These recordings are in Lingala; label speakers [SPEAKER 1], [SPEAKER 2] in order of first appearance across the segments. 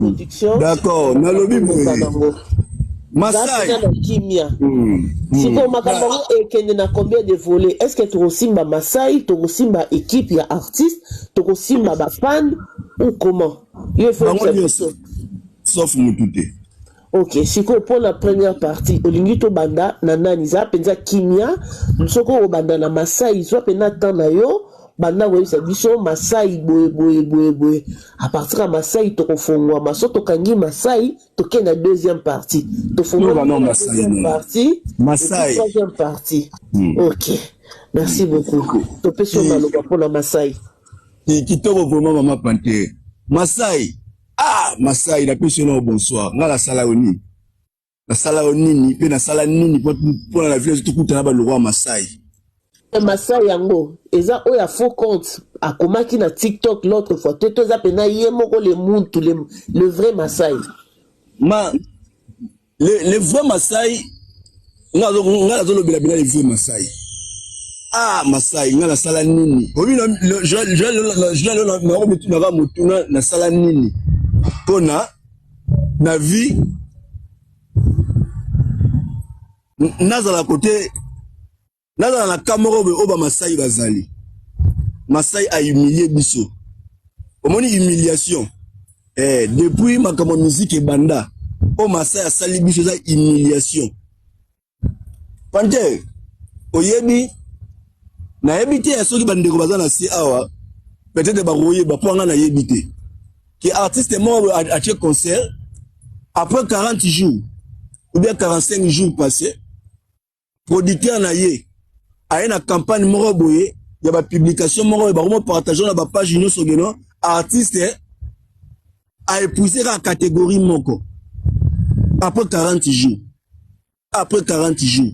[SPEAKER 1] Production.
[SPEAKER 2] D'accord, nalobi boye. Masai.
[SPEAKER 1] Na kimia. Sikoyo makambo yango ekende na combien de volets? Est-ce que tokosimba Masai, tokosimba équipe ya artiste, tokosimba ba fan ou comment? Yo faut
[SPEAKER 2] Bango nyonso. Sauf mutu te.
[SPEAKER 1] Ok, sikoyo mpo na première partie olingi tobanda na nani? Za mpenza kimia, soki okobanda na Masai, zwa mpenza temps na yo, banda koyebisa biso Masai boye boye boye boye. À partir ya Masai tokofongwama, so tokangi Masai tokende na deuxième partie, tofongwama
[SPEAKER 2] Non, Masai,
[SPEAKER 1] deuxième
[SPEAKER 2] non.
[SPEAKER 1] partie,
[SPEAKER 2] Masai.
[SPEAKER 1] et puis troisième partie. Ok, merci beaucoup. Topesi yo maloba mpo na Masai.
[SPEAKER 2] Kitoko vraiment mama Panthère. Masai. Ah, Masai, napesi yo nao bonsoir. Nga nasala yo nini? Nasala yo nini? Pe nasala nini po na vie tokutana ba lokwa Masai.
[SPEAKER 1] Masai yango eza oyo ya faux compte akomaki na TikTok l'autre fois te, to eza pena ye moko le muntu, le vrai Masai.
[SPEAKER 2] Ma le vrai Masai, nga nazolobela bina le vrai Masai. Ah, Masai, nga nasala nini? Obi na le je je je je na ko mituna ka mutuna nasala nini? Pona na vie nazala côté nazala na kamoro oyo ba Masai bazali. Masai a humilié biso. Omoni humiliation. Eh, depuis makambo musique ebanda, o Masai asali biso za humiliation. Panthère, oyebi nayebi te ya soki bandeko baza na se awa, peut-être bakoyeba po nga nayebi te. Ke artiste moko atie concert après 40 jours ou bien 45 jours passés, producteur na ye aye na campagne moko boye ya ba publication moko boye, bakomo partager na ba page nyonso geno artiste a épuisé la catégorie moko après 40 jours. Après 40 jours.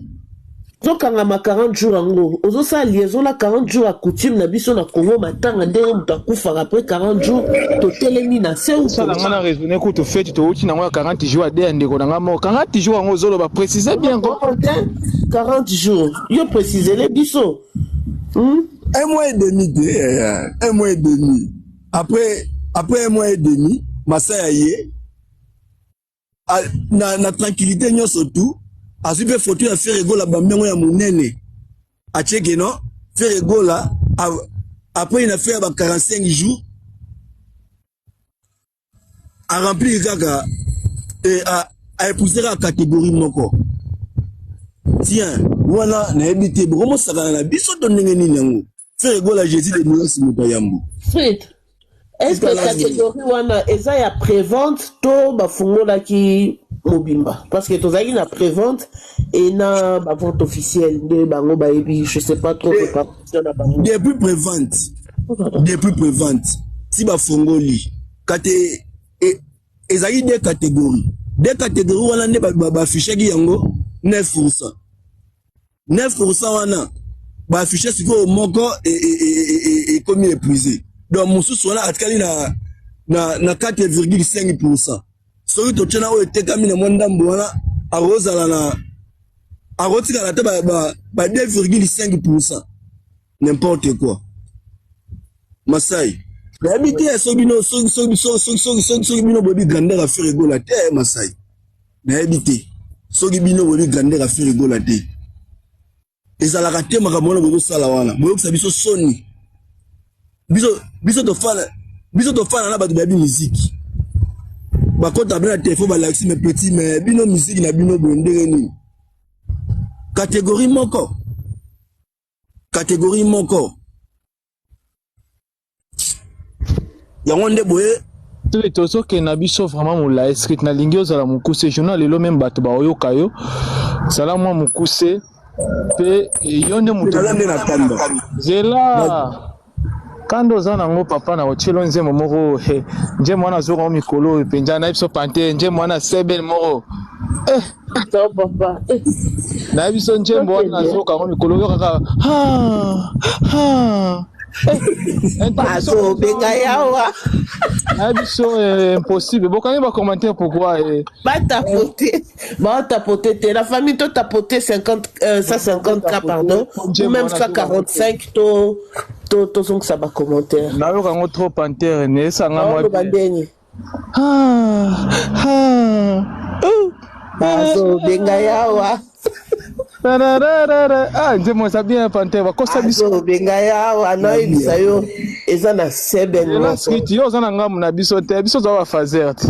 [SPEAKER 1] Tokangama 40 jours yango, ozosala liaison na 40 jours ya coutume na biso na Congo, matanga ndenge moto akufaka après 40 jours, totelemi na se ou
[SPEAKER 3] Sala nga na raisonner kutu fête towuti nango ya 40 jours ade ya ndeko na nga moko. 40 jours yango ozoloba préciser bien ko.
[SPEAKER 1] 40 jours, yo préciser le biso.
[SPEAKER 2] Un mois et demi te, un mois et demi. Après un mois et demi, Masaya ye na tranquillité nyonso tout, azwi pe photo ya Ferre Gola bambi yango ya monene. Atie ke non, Ferre Gola, après une affaire ba 45 jours, a remplir kaka et a épouser la catégorie moko. Tiens, wana nayebi te, bokomosakana na biso to ndenge nini yango? Ferre Gola Jésus de Nuance moto ya yambo.
[SPEAKER 1] Fred, est-ce que catégorie wana eza ya prévente to bafungolaki mobimba? Parce que tozalaki na prévente et na ba vente officielle nde bango bayebi, je sais pas trop répartition na bango.
[SPEAKER 2] Depuis prévente, depuis prévente, si bafungoli, kate ezalaki deux catégories. Deux catégories wana nde ba affichaki yango 9%. 9% wana ba affiché sikoyo moko ekomi épuisé. Donc mosusu wana atikali na 4,5%. Soki totie na oyo etekami na mwa ndambo wana, akozala na, akotikala ata ba 2,5%. N'importe quoi. Masai. Nayebi te soki bino, soki, soki, soki, soki, soki, soki, soki bino boyebi grandeur ya Ferre Gola te, Masai. Nayebi te soki bino boyebi grandeur ya Ferre Gola te. Ezalaka te makambo wana bozosala wana. Boyokisa biso soni. Biso, biso tofana, biso tofana na bato bayebi musique. Bakota bino na telefone balakisi mes petits, mais bino musique na bino boye ndenge nini? Catégorie moko. Catégorie moko. Yango nde boye.
[SPEAKER 3] Tole tozokende na biso vraiment molai script nalingi ozala mokuse journal lelo même bato baoyoka yo. Zala mwa mokuse pe yo nde moto
[SPEAKER 2] Naza nde na kanda.
[SPEAKER 3] Zela. Kanda oza nango papa na otielo nzembo moko, he, nzembo wana azoka ngo mikolo oyo mpenza, nayebi so pante, nzembo wana sebel moko.
[SPEAKER 1] To papa.
[SPEAKER 3] Nayebi so nzembo wana azoka ngo mikolo oyo kaka, ha, ha.
[SPEAKER 1] Bazo benga yawa.
[SPEAKER 3] Nayebi so, impossible. Bokangi ba commentaire pourquoi, eh.
[SPEAKER 1] Ba tapoter. Ba tapoter te. La famille to tapoter 150K, pardon, ou même 145 to, to, to zongisa ba commentaire.
[SPEAKER 3] Nayoka ngo trop panthère, ne sanga
[SPEAKER 1] Naoyo
[SPEAKER 3] mwa bien.
[SPEAKER 1] bandeni.
[SPEAKER 3] Ah, ah, oh.
[SPEAKER 1] Bazobenga yawa.
[SPEAKER 3] Ah, nzembo eza bien, panter bakosa biso.
[SPEAKER 1] Azobenga yawa, naoyebisa yo eza na seben
[SPEAKER 3] Ela
[SPEAKER 1] moko.
[SPEAKER 3] Street, yo oza na ngambo na biso te, biso oza bafaser te.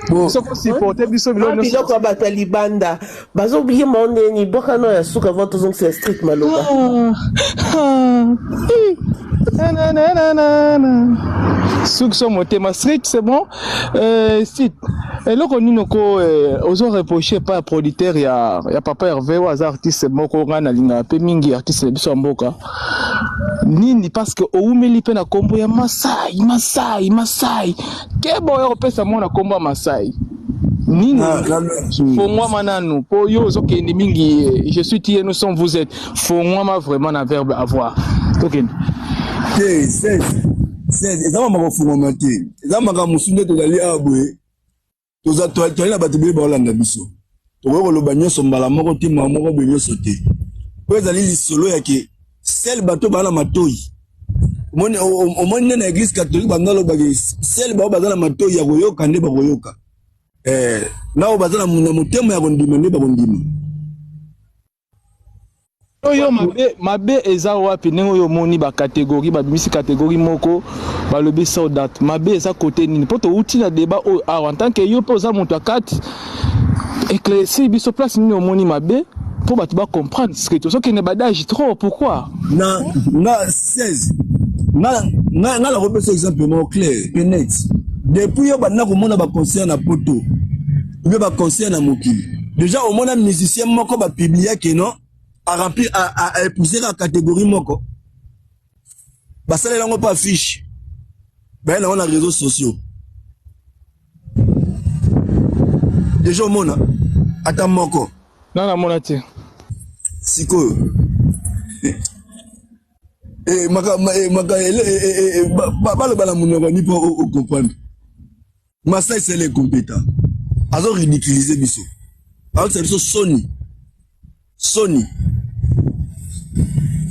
[SPEAKER 3] Biso kosupporte biso biloko
[SPEAKER 1] Mwa
[SPEAKER 3] nyonso.
[SPEAKER 1] biloko ya bato ya libanda bazobiyema o ndeni bwaka no ya suka avant tozongisa street maloba.
[SPEAKER 3] Ah, ah, eh. Na, na, na, na, na, na. Suki so motema street, c'est bon. Street, eloko nini oko ozo reproche epai ya producteur ya papa Hervé, oyo aza artiste moko ngai nalingaka mpe mingi, artiste na biso ya mboka, nini? Parce que owumeli mpe na nkombo ya Masai, Masai, Masai. Keba oyo kopesa mwana nkombo ya Masai nini. Fongwama nanu, mpo yo ozokende mingi. Je suis tu, nous sommes, vous êtes. Fongwama vraiment na verbe avoir. Tokende.
[SPEAKER 2] Te, 16 16 eza makambo kofungwama te, eza makambo mosusu nde tozali awa boye. Toza, toali na bato ebele baolanda biso. Tokoki koloba nyonso mbala moko te, mbala moko boye nyonso te, po ezali lisolo yake sel bato baa na matoi. Omoni nde na Église catholique banda alobaki sel bao baza na matoi ya koyoka nde bakoyoka, na oyo baza na motema ya kondima nde bakondima.
[SPEAKER 3] Oyo mabe, mabe eza wapi? Ndenge oyo omoni bacatégorie, babimisi catégorie moko, balobi sold out, mabe eza kote nini? Mpo touti na débat oyo awa, en tant que yo mpe oza moto ya kati, éclaircir biso place nini omoni mabe, mpo bato bacomprendre script. Ozokende badage trop, pourquoi?
[SPEAKER 2] Na 16 nga nakopesa exemple moko clair pe net. Depuis yo banda komona baconcert na poto ou bien baconcert na mokili, déjà omona musicien moko bapublia ke non, aremplir, aépuise kaka catégorie moko, basalela yango mpe affiche, baye nango na réseaux sociaux? Déjà omona ata moko?
[SPEAKER 3] Nga namona te.
[SPEAKER 2] Sikoyo maka maka baloba na monoko ni mpo ocomprendre. Masai Sele incompétent, azo ridiculiser biso, aotisa biso soni, soni.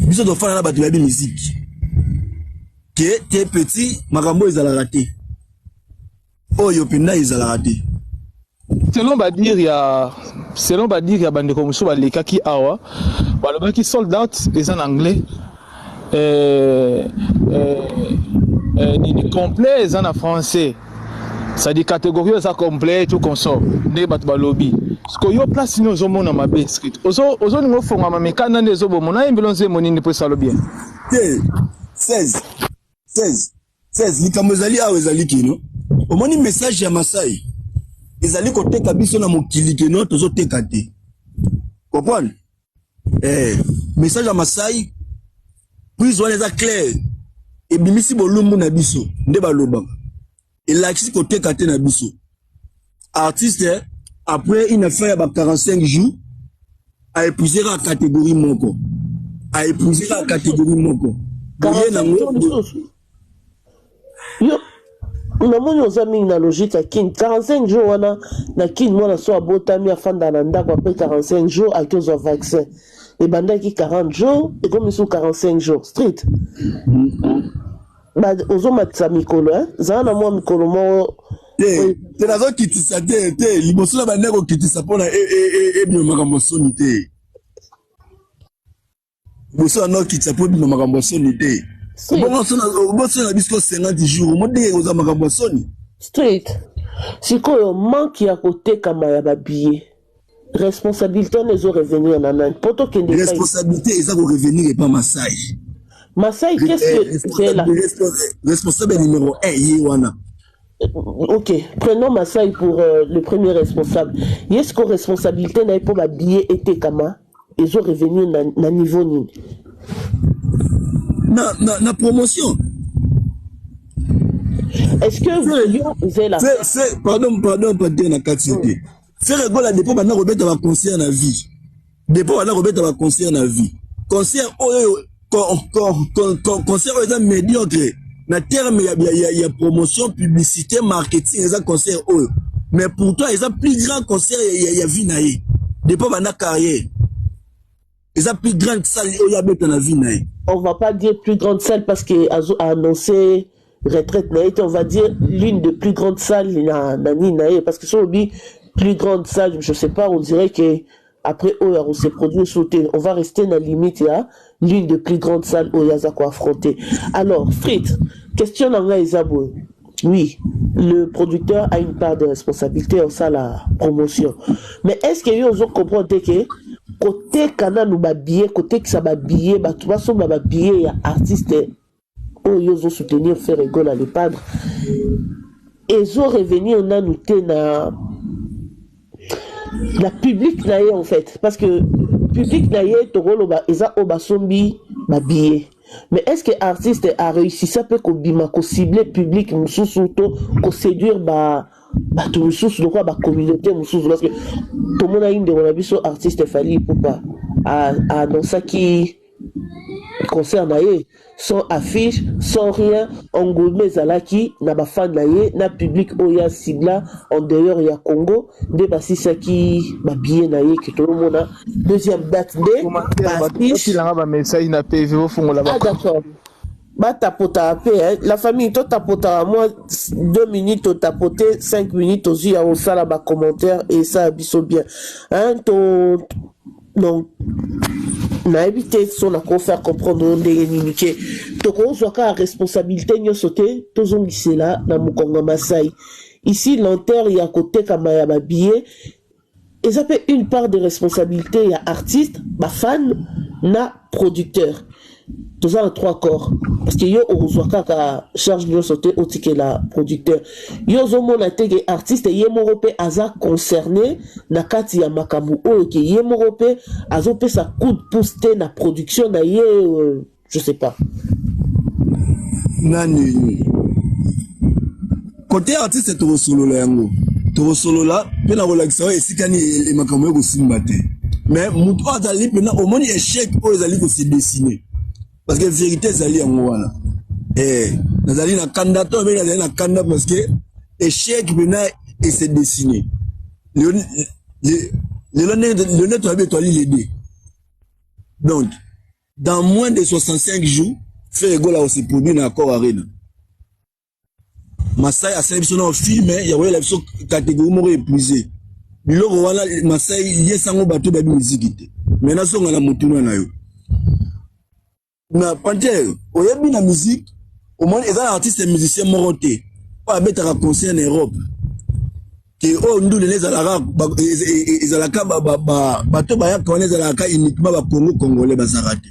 [SPEAKER 2] Biso tofanda na bato bayebi musique ke te. Petit, makambo oyo ezalaka te, oyo mpenza ezalaka te.
[SPEAKER 3] Selon badire ya bandeko mosusu balekaki awa, balobaki sold out eza na anglais, nini, complet eza na français, c'est-à-dire catégorie eza complet, tout consort nde bato balobi. Siko yo, place nini ozomona mabe? Street, ozolinga ofongama mikanda nde ezoboma. Nayembeli nzembo nini mpo esalo bien?
[SPEAKER 2] Te, 16 16 16, likambo ezali awa, ezali kino omoni message ya Masai ezali koteka biso na mokili kino tozoteka te. Comprendre, message ya Masai prise wana eza clair, ebimisi bolumbu na biso nde balobaka, elakisi koteka te na biso. Artiste, après une affaire ya ba 45 jours, aépuise kaka catégorie moko, aépuise kaka catégorie moko boye nango.
[SPEAKER 1] Yo namoni oza mingi na logique ya Kine. 45 jours wana na Kine, mwana so abotami, afanda na ndako, après 45 jours aki ozwa vaccin. Ebandaki 40 jours, ekomi su 45 jours. Street, ozomatisa mikolo, zala na mwa mikolo moko.
[SPEAKER 2] Te te, nazokitisa te te. Liboso na bande kokitisa mpona ebima makambo soni te. Liboso na okitisa mpo ebima makambo ya soni te. Bongo na biso 50 jours, omo ndenge kozwa makambo ya soni.
[SPEAKER 1] Street, sikoyo manque ya kotekama ya babillet, responsabilité wana ezorevenir na nani mpo tokende?
[SPEAKER 2] Responsabilité eza korevenir epa Masai.
[SPEAKER 1] Masai, qu'est-ce que c'est là?
[SPEAKER 2] Responsable numéro 1 ye wana.
[SPEAKER 1] Ok, prenons Masai pour le premier responsable. Ye siko, responsabilité na ye mpo babillet etekama ezorevenir na niveau nini?
[SPEAKER 2] Na promotion.
[SPEAKER 1] Est-ce que yo zela?
[SPEAKER 2] Pardon, pardon, pate na kati te. Ferre Gola, depuis banda kobeta baconcert na vie, depuis banda kobeta baconcert na vie, concert oyo, concert oyo eza médiocre na terme ya promotion, publicité, marketing, eza concert oyo. Mais pourtant eza plus grand concert ya vie na ye depuis banda carrière, eza plus grande salle oyo abeta na vie na ye.
[SPEAKER 1] On va pas dire plus grande salle parce que a annoncé. retraite na ye te, on va dire l'une des plus grandes salles na nini na ye, parce que soki olobi plus grande salle, je sais pas, on dirait que après oyo akose produire so te, on va rester na limite ya l'une des plus grandes salles oyo aza koaffronter. Alors Frit, question na ngai eza boye: oui, le producteur a une part de responsabilité osala promotion, mais est ce que yo ozo comprendre te ke koteka nanu babillet, kotekisa babillet, bato basomba babillet ya artiste oyo ozosoutenir, Ferre Gola le Padre, ezo revenir nanu te na public na ye en fait? Parce que public na ye, tokoloba eza oyo basombi babillet, mais est ce que artiste aréussisa mpe kobima, kocible public mosusu to koséduire bato mosusu lokola bacommunauté mosusu? Parce que tomonaki ndeko na biso artiste Fally Ipupa aannonçaki concert na ye sans affiche, sans rien. Engouement ezalaki na bafan na ye, na public oyo ya cibla en dehors ya Congo, nde basisaki babillet na ye, ke tozomona deuxième date nde
[SPEAKER 3] baaffiche. Bamessage na PV, bofungola.
[SPEAKER 1] Ah d'accord, batapotaka mpe la famille, totapotaka mwa 2 minutes, totapote 5 minutes, tozwi ya kosala bacommentaire, esala biso bien, hein, to donc nayebi te so na kofaire comprendre oyo ndenge nini ke tokozwa kaka responsabilité nyonso te, tozongisela na mokongo Masai. Ici, lenteur ya kotekama ya babillet eza mpe une part de responsabilité ya artiste, bafan na producteur. Toza na trois corps, parce que yo okozwa kaka charge nyonso te, otikela producteur. Yo ozomona te ke artiste ye moko mpe aza concerné na kati ya makambo oyo, ke ye moko mpe azopesa coup de pouce te na production na ye? Je sais pas.
[SPEAKER 2] Nani côté artiste, tokosolola yango, tokosolola mpe na kolakisa oyo esika nini makambo oyo kosimba te. Mais motu oyo azali mpena omoni échec oyo ezali kose dessiner, parce que vérité ezali yango wana. Nazali na kanda to abengi, nazali na kanda parce que échec mpena ese dessiner lelo. Ndenge toyebi, etwali le, donc dans moins de 65 jours, Ferre Gola ose produit na Accor Arena. Masai asali biso na film ya koyela biso catégorie moko épuisé. Biloko wana Masai yesango bato bayebi miziki te. Mais nazonga na motuna na yo na Pantere. Oyebi, na musique omoni eza na artiste musicien moko te oyo abetaka concert na Europe ke oyo ndulele ezalaka bato bayaka wana, ezalaka uniquement bacongo congolais, bazalaka te.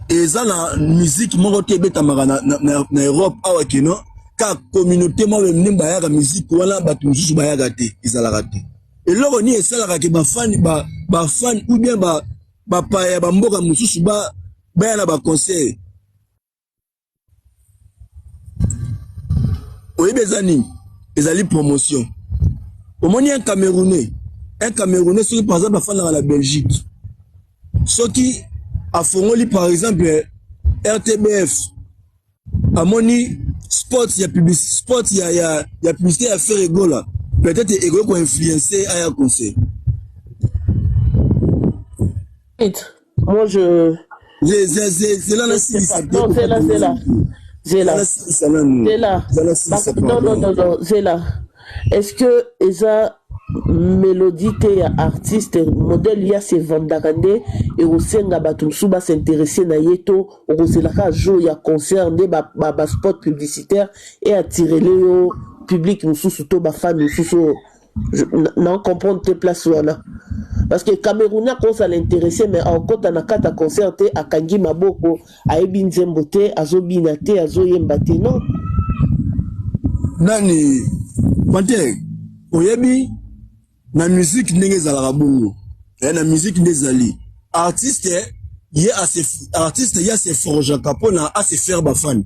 [SPEAKER 2] Eza na musique moko te ebetamaka na Europe awa kino ka communauté moko nde bayaka musique wana, bato mosusu bayaka te, ezalaka te. Eloko nini esalaka ke bafani bafani ou bien bapaya bamboka mosusu baya na baconcert? Oyebi eza nini? Ezali promotion. Omoni un Camerounais, soki par exemple afandaka na Belgique, soki afongoli par exemple RTBF, amoni spot ya publicité, spot ya publicité ya Ferre Gola, peut-être ekoki koinfluencer aya concert.
[SPEAKER 1] Moi, je.
[SPEAKER 2] C'est là.
[SPEAKER 1] Non, c'est là, c'est là. C'est là. C'est là. Non, non, non, non, c'est là. Est-ce que eza mélodie te ya artiste, modèle ya se vendaka nde ekosenga bato mosusu bas'intéresser na ye, to okozelaka jour ya concert nde baspot publicitaire e attirele yo public mosusu to bafan mosusu? Na comprendre te place wana, parce que Camerounais akozala intéressé, mais akota na kati ya concert te, akangi maboko, ayebi nzembo te, azobina te, azoyemba te, non.
[SPEAKER 2] Nani Panter, oyebi na musique ndenge ezalaka bongo, na musique nde ezali artiste ye ase, artiste ye ase forgeaka mpona ase faire bafan,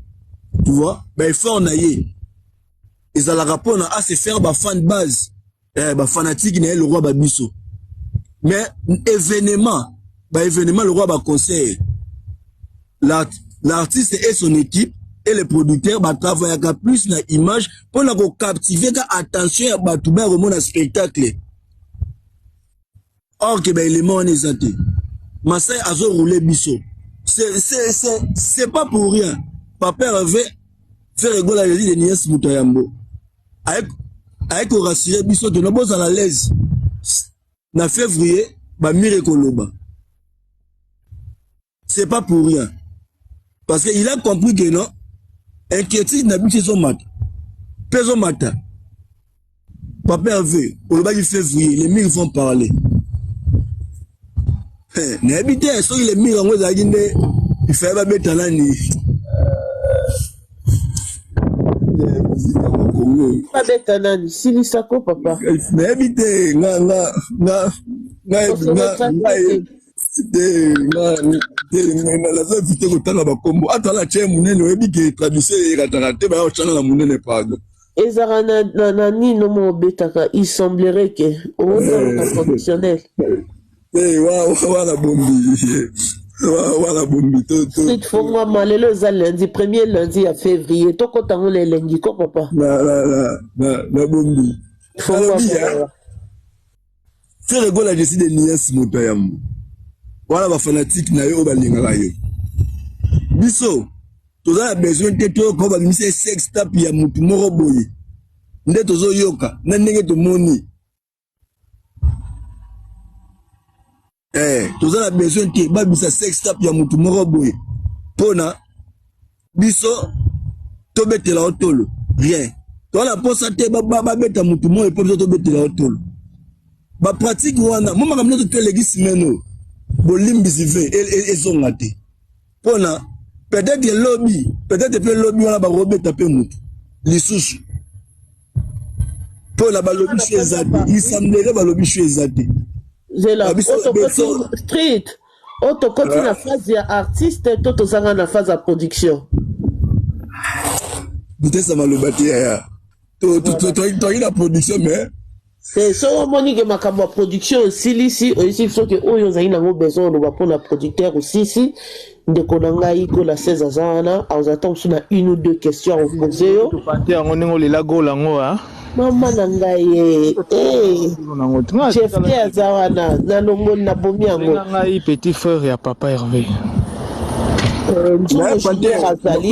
[SPEAKER 2] tu vois. Baeffort na ye ezalaka mpona ase faire bafan base, bafanatike na ye lokwa babiso. Mais événement, baévénement lokwa baconcert, l'artiste et son équipe et les producteurs batravaillaka plus na image mpona kocaptiver ka attention ya bato baya komona spectacle. Or ke baélément wana eza te. Masai azoroule biso. C'est pas pour rien papa Hervé Ferre Gola Jésus de Nies moto ya yambo aye korassurer biso tono bozala l'aise na février bamire koloba. C'est pas pour rien, parce que il a compris que non, inquiétude na biso ezomata mpe ezomata. Papa Hervé olobaki février les murs vont parler. Nayebi te soki les murs yango ezalaki nde ifaye babeta nani.
[SPEAKER 1] Babeta nani? Silisako, papa.
[SPEAKER 2] Nayebi te, nga nga nga nga nga te nga te naza éviter kotanga bakombo. Ata na tie monene, oyebi ke tradition erataka te, baya kotyanga na monene, pardon.
[SPEAKER 1] Ezalaka na nini omo obetaka, il semblerait ke ozalaka traditionnel.
[SPEAKER 2] Te, wana bombi, wana bombi.
[SPEAKER 1] Street, fongwama. Lelo eza lundi, premier lundi ya février, tokɔta ngo na elengi ko, papa.
[SPEAKER 2] Na bombi.
[SPEAKER 1] Fongwama.
[SPEAKER 2] Ferre Gola Jésus de Nias moto ya yambo wana, bafanatiques na yo oyo balingaka yo, biso toza na besoin te toyoka babimisa sextape ya motu moko boye. Nde tozoyoka na ndenge tomoni, toza na besoin te babimisa sextape ya motu moko boye mpona biso tobetela yo tolo. Rien, toza na posa te babeta motu moko mpo biso tobetela yo tolo. Bapratiques wana mo makambo nyonso to eleki semaine oyo, bolimbisi ve ezonga te mpona peut-être elobi, peut-être mpe elobi wana bakobeta mpe motu lisusu mpona balobi so eza te. Il semblerait balobi so eza te.
[SPEAKER 1] Zela, street oyo tokoti na phase ya artiste to tozanga na phase ya production?
[SPEAKER 2] Vitesse ya maloba te, yaya. Toyaki na production, mais
[SPEAKER 1] Te, soki omoni ke makambo ya production osilisi, oyesi soki oyo ozali nango besoin oloba mpona producteur osisi, ndeko na ngai Gola 16 aza wana, azala ntango mosusu na une ou deux questions akopose yo.
[SPEAKER 3] Te, yango ndenge olela Gola yango a
[SPEAKER 1] Mama na ngai, Jeff te aza wana, nalongoli, nabomi yango.
[SPEAKER 3] Na ngai petit frère ya papa Hervé.
[SPEAKER 1] Nzungu Junior azali.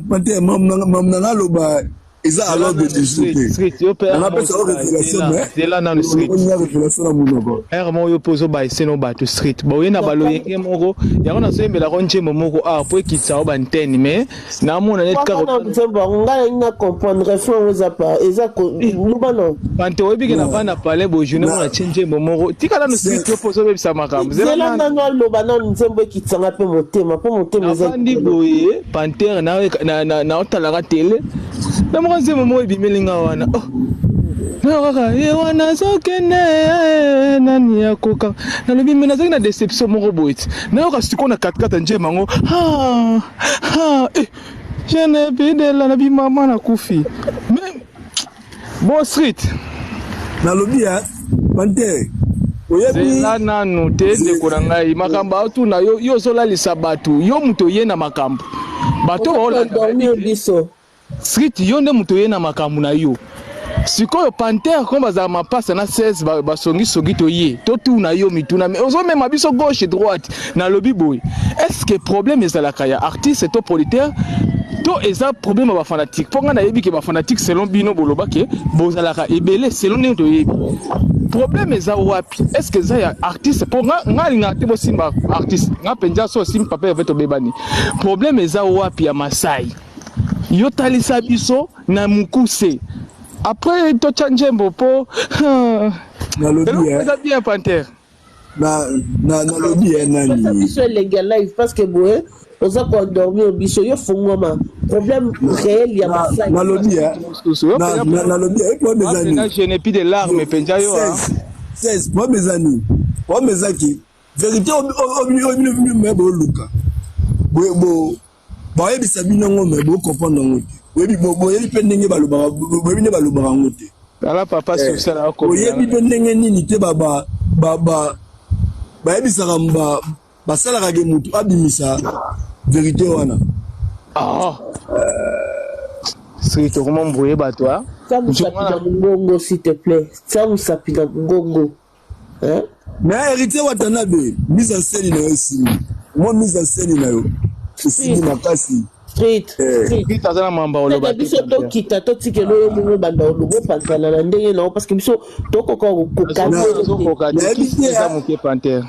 [SPEAKER 2] Pante mam nanga aloba eza à l'ordre du jour te, napesa yo révélation, mais
[SPEAKER 3] Zela nanu, street.
[SPEAKER 2] Révélation na monoko.
[SPEAKER 3] Ere moko yo mpo ozoba ese no bato street boye na baloyenge moko yango nazoyembelako nzembo moko awa po ekitisa yo bantene, mais namona neti
[SPEAKER 1] kaka nzembo yango ngai nalingi na comprendre refrain oyo eza pa eza luba no.
[SPEAKER 3] Pante, oyebi ke navanda palais boye, journée moko natie nzembo moko. Tika nanu, street, yo mpo ozobebisa makambo.
[SPEAKER 1] Zela nanu aloba nanu nzembo, ekitisanga mpe motema, mpo motema
[SPEAKER 3] eza Navandi boye, pantere, naotalaka tele na moko, nzembo moko ebimeli nga wana. Oh, na kaka ye wana azokende, nani akoka? Nalobi me nazalaki na déception moko boye ti nayoka sikoyo na katikati ya nzembo yango, je ne bidela na bimama nakufi. Mais bon, street.
[SPEAKER 2] Nalobi ya pante, oyebi.
[SPEAKER 3] Zela nanu te, ndeko na ngai. Makambo aotuna yo, yo ozolalisa bato. Yo moto oye na makambo, bato
[SPEAKER 1] baolanda biso.
[SPEAKER 3] Street, yo nde moto oye na makambo na yo. Sikoyo pantere, komo bazala mapasa na 16 basongisongi, toye totuna yo mituna, mais ozomema biso gauche droite. Nalobi boye, est ce que problème ezalaka ya artiste to producteur to eza problème ya bafanatiques? Mpo ngai nayebi ke bafanatiques, selon bino boloba ke bozalaka ebele, selon ndenge toyebi, problème eza wapi? Est ce que eza ya artiste? Mpo nga alingaka te bosimba artiste. Nga mpenza so osimbi papa Herve, tobebani. Problème eza wapi ya Masai? Yo talisa biso na mokuse, après totya nzembo mpo
[SPEAKER 2] Nalobi
[SPEAKER 3] eza bien, pantere.
[SPEAKER 2] Nalobi ya nani?
[SPEAKER 1] Biso elengi ya live, parce que boye oza koendormir biso. Yo fungwama, problème réel ya Masai.
[SPEAKER 2] Nalobi ya, nalobi ya, problème eza nini?
[SPEAKER 3] Je n'ai plus de larmes mpenza yo.
[SPEAKER 2] 16, problème eza nini? Problème eza ki vérité oyo me boluka, bayebisa bino yango, me bocomprendre yango te. Boyebi mpe ndenge balobaka, boyebi nde balobaka yango te.
[SPEAKER 3] Tala papa.
[SPEAKER 2] Boyebi mpe ndenge nini te bayebisaka, basalaka ke motu abimisa vérité wana.
[SPEAKER 3] Soki tokoma mboye bato.
[SPEAKER 1] Tia mosapi na mongongo, s'il te plaît, tia mosapi na mongongo.
[SPEAKER 2] Mais Héritier Watanabe, mise en scène na yo esimbi. Mwa mise en scène na yo esili makasi.
[SPEAKER 1] Street.
[SPEAKER 2] Eh.
[SPEAKER 3] Street aza na mamba oloba te.
[SPEAKER 1] Biso tokita totikela oyo bongo banda oloba opanzana na ndenge na yo parce que biso tokoka
[SPEAKER 3] kokoka te eza moke pantere.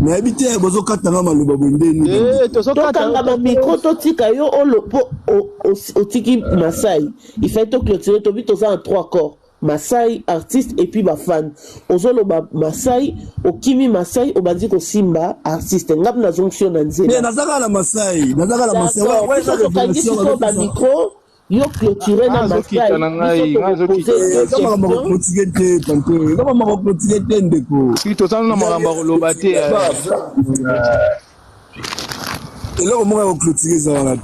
[SPEAKER 2] Nayebi te, bozokatanga maloba boye ndeni?
[SPEAKER 3] Eh,
[SPEAKER 1] tokanga bamicro, totika yo olo po otiki Masai. Il fallait toclôturer, tobi toza en trois corps: Masai, artiste et puis bafan. Ozoloba Masai, okimi Masai, obandi kosimba artiste. Nga mpe nazongisi yo na nzela.
[SPEAKER 2] Naza kaka na Masai, naza kaka na Masai.
[SPEAKER 1] Biso tokangi sikoyo bamicro, yo clôture na
[SPEAKER 3] Masai.
[SPEAKER 2] Eza makambo ya koclôturer te, tante, eza makambo ya koclôturer te, ndeko.
[SPEAKER 3] Toza na makambo ya koloba te.
[SPEAKER 2] Eloko moko ya koclôturer eza wana te.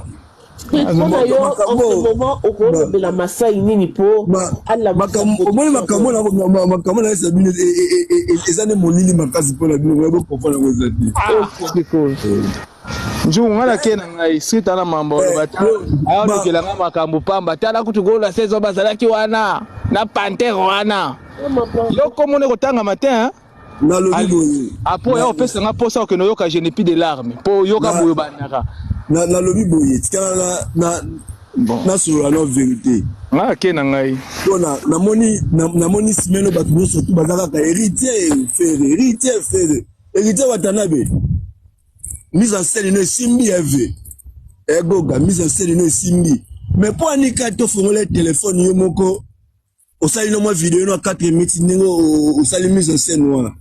[SPEAKER 1] Mpona yo, en ce moment, okolobela Masai nini mpo
[SPEAKER 2] Omoni, makambo nayesa bino eza nde molili makasi mpona bino bocomprendre yango eza
[SPEAKER 3] te. Nzungu, ngai nake na ngai. Street ana mambo oloba te, ayolukela ngai makambo pamba. Tala kutu gola saison bazalaki wana na pantere wana, yo komona ekotangama te.
[SPEAKER 2] Nalobi boye.
[SPEAKER 3] Apo ya opesa nga mposa okende oyoka Je n'ai plus de larmes, mpo oyoka boye obandaka.
[SPEAKER 2] Nalobi boye, tikala nasolola no vérité.
[SPEAKER 3] Nga ake na ngai.
[SPEAKER 2] Mpona namoni semaine bato nyonso tu baza kaka Héritier Ferre, Héritier Ferre, Héritier Watanabe. Mise en scène no esimbi, eve egoga mise en scène no esimbi, mais mpo anika tofongola telefone, yo moko osali no mwa video no ya 4 minutes, ndenge osali mise en scène wana,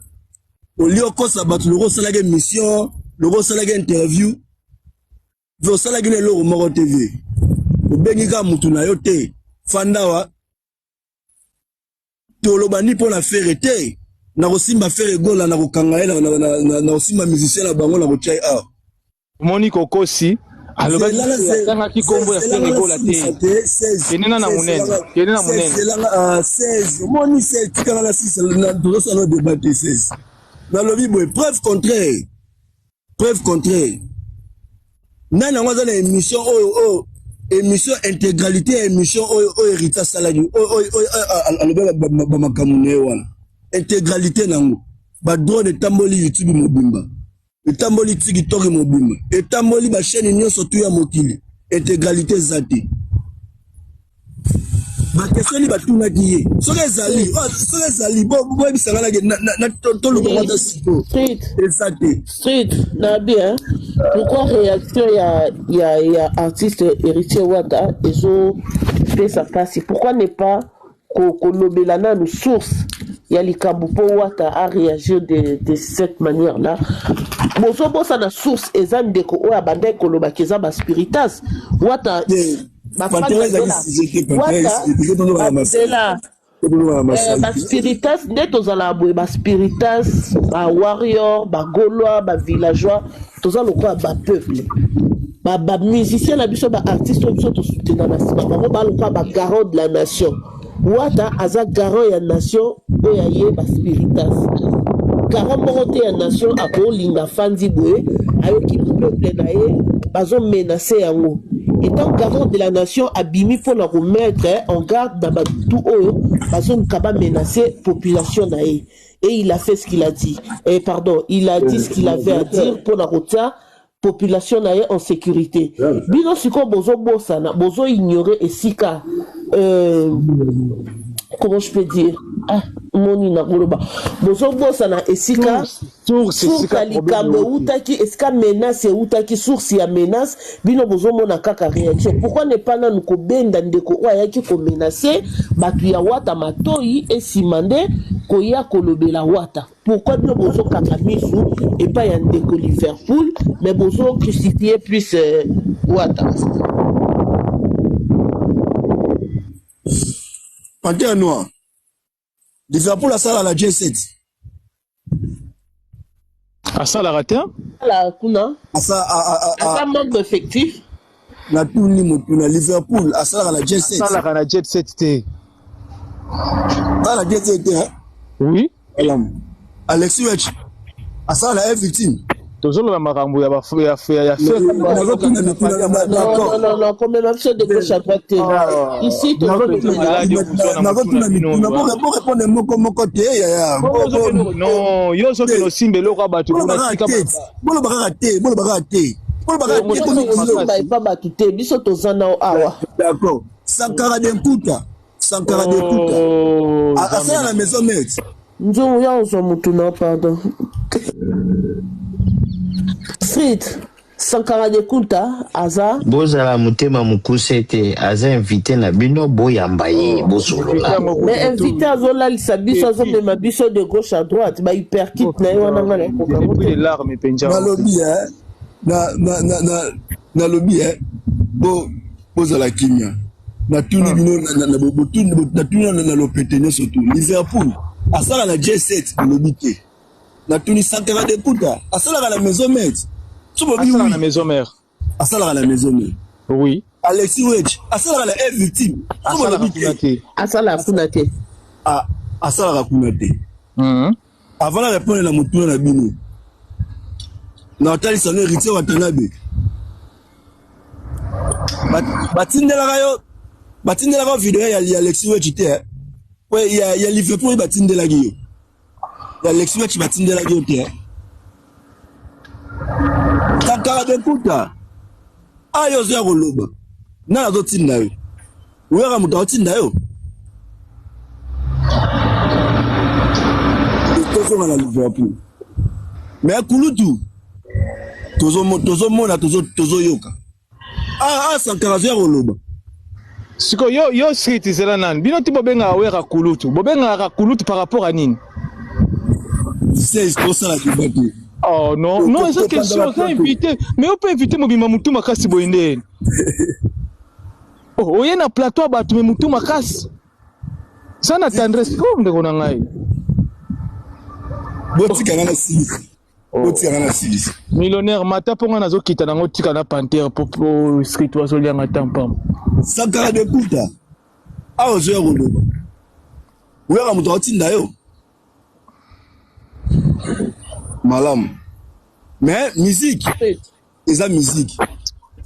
[SPEAKER 2] olie okosa bato loko osalaki émission, loko osalaki interview ve, osalaki na eloko moko te. Ve obengi kaka mutu na yo te, fandawa toloba ni mpo na Ferre te, na kosimba Ferre Gola, na kokanga ye, na kosimba musicien na bango, na kotia ye awa.
[SPEAKER 3] Omoni, kokosi, alobaki atangaki nkombo ya Ferre Gola te. Kende na monene, kende na monene.
[SPEAKER 2] 16, omoni, 16, tikala na 6, tozosala débat te. 16, nalobi boye, preuve contraire, preuve contraire, nani yango aza na émission oyo émission, intégralité ya émission oyo Héritier asalaki, oyo alobi bamakambo na ye wana, intégralité nango, badrone etamboli YouTube mobimba, etamboli TikTok mobimba, etamboli bachaîne nyonso tu ya mokili, intégralité eza te. Baquestion nini batunaki ye? Soki ezali, soki ezali, boyebisanga nake toluka ata siko eza te.
[SPEAKER 1] Street na bien, pourquoi réaction ya artiste Héritier Wata ezopesa mpasi? Pourquoi ne pas kolobela nanu source ya likambo mpo Wata a réagir de cette manière là Bozobosana source eza ndeko oyo abandaki kolobaki eza baspiritas Wata. Wata baspiritas nde tozala boye, baspiritas, bawarrior, bagaulois, bavillageois, toza lokola bapeuple. Bamusicien na biso, baartiste oyo biso tosutena na nsima bango, balokola bagarant de la nation. Wata aza garant ya nation oyo aye baspiritas. Garant moko te ya nation akolinga afandi boye, ayoki peuple na ye bazomenacer yango. Étant garant de la nation, abimi mpona komettre en garde na batu oyo bazoluka bamenacer population na ye, et il a fait ce qu'il a dit, et pardon, il a dit ce qu'il avait à dire mpona kotia population na ye en sécurité. Bino sikoyo bozobosana, bozoignore esika, comment je peux dire, ah, moni nakoloba, bozobosana esika
[SPEAKER 3] source
[SPEAKER 1] ya likambo eutaki, esika menace eutaki, source ya menace. Bino bozomona kaka réaction. Pourquoi ne pas nanu kobenda ndeko oyo ayaki komenacer bato ya Wata matoi, esima nde koya kolobela Wata? Pourquoi bino bozokanga misu epai ya ndeko Liverpool, mais bozocrucifie plus Wata?
[SPEAKER 2] Panthère Noir, Liverpool asala na J7.
[SPEAKER 3] Asalaka te.
[SPEAKER 1] Ala kuna aza membre effectif.
[SPEAKER 2] Natuni motu na Liverpool asalaka na J7.
[SPEAKER 3] Asalaka na Jet 7 te.
[SPEAKER 2] Asala na Jet 7 te?
[SPEAKER 3] Oui.
[SPEAKER 2] Alexis Wetch asala na F victime.
[SPEAKER 3] Tozoloba makambo ya ya
[SPEAKER 2] Nazotuna mituna.
[SPEAKER 1] Non, non, non, komema biso de gauche à droite te. Ici
[SPEAKER 2] Nazotuna mituna, borépondre moko moko te, yaya.
[SPEAKER 3] Non, yo ozokende osimba eloko ya bato.
[SPEAKER 2] Boloba kaka te, boloba kaka te, boloba kaka
[SPEAKER 1] te. Epa bato te, biso toza nao awa.
[SPEAKER 2] D'accord. Sankara de Nkuta, Sankara de Nkuta asala na Maison Mère?
[SPEAKER 1] Nzungu ya ozwa mutu na, pardon. Street, Sankara de Kunta aza
[SPEAKER 4] Bozala motema mokuse te, aza invité na bino, boyamba ye, bosolola.
[SPEAKER 1] Mais invité azolalisa biso, azomema biso de gauche à droite, bahyperkite na ye wana, nga nayekokango te.
[SPEAKER 2] Nalobi nalobi bozala kimia. Natuni bino, natuni na lopete nyonso tu: Liverpool asala na J7? Olobi te. Natuni: Sankara de Kuta asalaka na Maison Mère?
[SPEAKER 3] So bobi oui. Na Maison Mère.
[SPEAKER 2] Asalaka na Maison Mère?
[SPEAKER 3] Oui.
[SPEAKER 2] Alexis Wedge asalaka na F Victime?
[SPEAKER 3] So bolobi te.
[SPEAKER 1] Asalaka kuna te.
[SPEAKER 2] Asalaka kuna te. Avant na répondre na motuna na bino, natalisa no Héritier Watanabe. Batindelaka yo, batindelaka yo video ya Alexis Wedge te? Po ya Liverpool oyo batindelaki yo, ya Alexis Wedge batindelaki yo te. Sankara de Nkuta, ayo ozoya koloba, nani azotinda yo? Oyaka moto azotinda yo? Tozonga na Liverpool. Mais kulutu, tozomona, tozoyoka. Ah, Sankara azoya koloba.
[SPEAKER 3] Sikoyo yo street, ezala nani? Bino ti bobengaka Wera kulutu, bobengaka kulutu par rapport à nini?
[SPEAKER 2] 16, tosala débat te.
[SPEAKER 3] Oh non, non, eza question. Oza invité, mais yo mpe invité mobima mutu makasi boye ndeni. Oh, oye na plateau ya bato, mais mutu makasi za na tendresse ko, ndeko na ngai.
[SPEAKER 2] Botikanga na silisi, botikanga na silisi.
[SPEAKER 3] Millionnaire mata, mpo ngai nazokita nango, tika na pantere po street bazolianga tampam.
[SPEAKER 2] Sankara de Kuta, awa ozoya koloba, oyaka moto aotinda yo malamu, mais musique eza musique,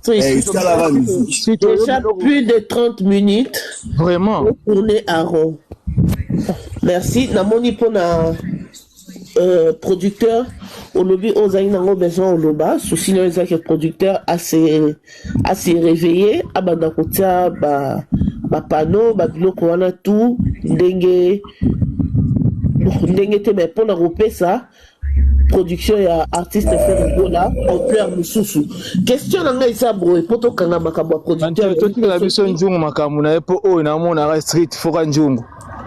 [SPEAKER 2] esalaka musique.
[SPEAKER 1] Déjà plus de 30 minutes.
[SPEAKER 3] Vraiment.
[SPEAKER 1] Tourner à rond. Merci. Namoni mpona producteur, olobi ozali nango besoin oloba souci na yo ezaki producteur ase réveiller, abanda kotia bapanneau, babiloko wana tout ndenge ndenge te, mais mpona kopesa production ya artiste Ferre Gola ampleur mosusu. Question na ngai eza boye, mpo tokanga makambo ya producteur.
[SPEAKER 3] Totikela biso nzungu makambo na ye, mpo oyo namonaka street foka nzungu.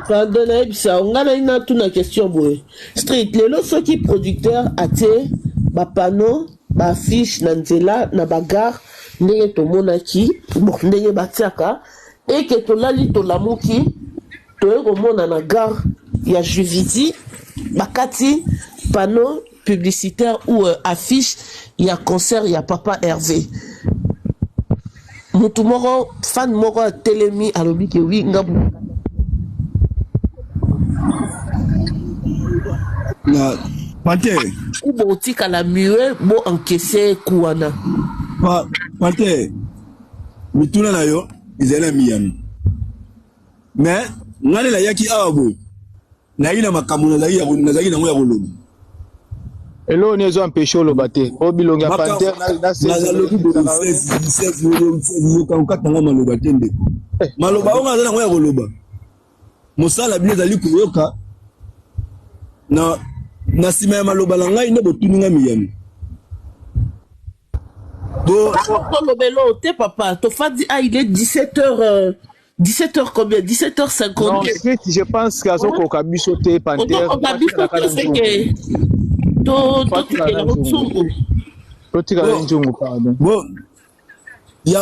[SPEAKER 1] Pardon, nayebisa ngai, nai natuna question boye: street, lelo soki producteur atie bapanneau, baaffiche na nzela na bagare, ndenge tomonaki, bon, ndenge batiaka, eke tolali, tolamuki, toye komona na gare ya Juvisy bakati panneau publicitaire ou affiche ya concert ya papa Hervé, motu moko, fan moko atelemi, alobi ke wi, nga
[SPEAKER 2] Na Panter.
[SPEAKER 1] Ku botikala mue, bo encaisse ku wana.
[SPEAKER 2] Panter, mituna na yo ezali na miyano, mais ngai nde nayaki awa boye, nayaki na makambo nazalaki nango ya koloba.
[SPEAKER 3] Eloko nini ezo empêche oloba te o bilongi ya pantere?
[SPEAKER 2] Nalobi boye, okatanga maloba te, ndeko. Maloba oyo aza nango ya koloba, mosala bino ezali koyoka na nsima ya maloba na ngai nde botuni ngai miyano.
[SPEAKER 1] Tolobelo te, papa. Tofandi, ah, il est 17 heures, 17 heures combien? 17h52.
[SPEAKER 3] Non, je pense qu'azokoka biso te, pantere.
[SPEAKER 1] Otokoka biso te, seke totikela nzungu.
[SPEAKER 3] Totikala nzungu, pardon.
[SPEAKER 2] Bon, ya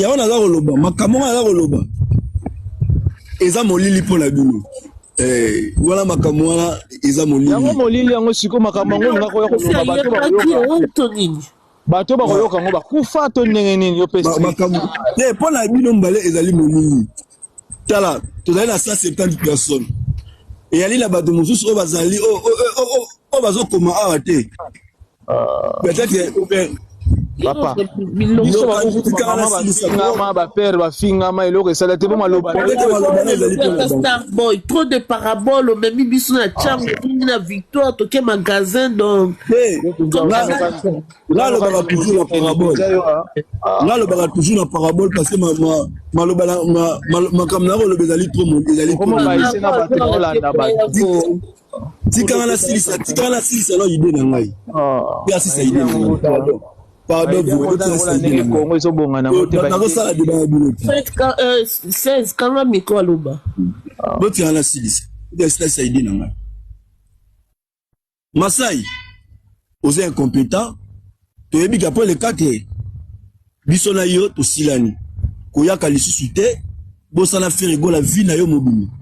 [SPEAKER 2] wana aza koloba makambo wana, aza koloba eza molili mpo na bino. Wana makambo wana eza molili.
[SPEAKER 3] Yango molili yango sikoyo, makambo yango olinga koya koloba, bato bakoyoka
[SPEAKER 1] to nini?
[SPEAKER 3] Bato bakoyoka yango bakufa to ndenge nini? Yo mpe.
[SPEAKER 2] Makambo te, mpo na bino mbale ezali molili. Tala, tozali na 170 personnes, eyali na bato mosusu oyo bazali oyo bazokoma awa te. Peut-être
[SPEAKER 3] papa, biso bamama bafingama, bapere bafingama, eloko esala te. Bo maloba.
[SPEAKER 1] Starboy, trop de parabole. Omemi biso na ntango mingi na Victoire, toke magasin, donc.
[SPEAKER 2] Nga alobaka toujours na parabole, nga alobaka toujours na parabole, parce que maloba, makambo na koloba ezali trop, ezali. Tikanga nasilisa, tikanga nasilisa na idée na ngai mpe asisa idée na ngai. Pardon, pardon.
[SPEAKER 3] Kongo ezobonga nango te.
[SPEAKER 2] Nakosala débat ya bino
[SPEAKER 1] te. 16, kanga micro, aloba.
[SPEAKER 2] Botikanga nasilisa, asilisa idée na ngai. Masai, oza incompétent. Toyebi ke après le 4, biso na yo tosilani, koyaka lisusu te. Bosana Ferre Gola vie na yo mobimba,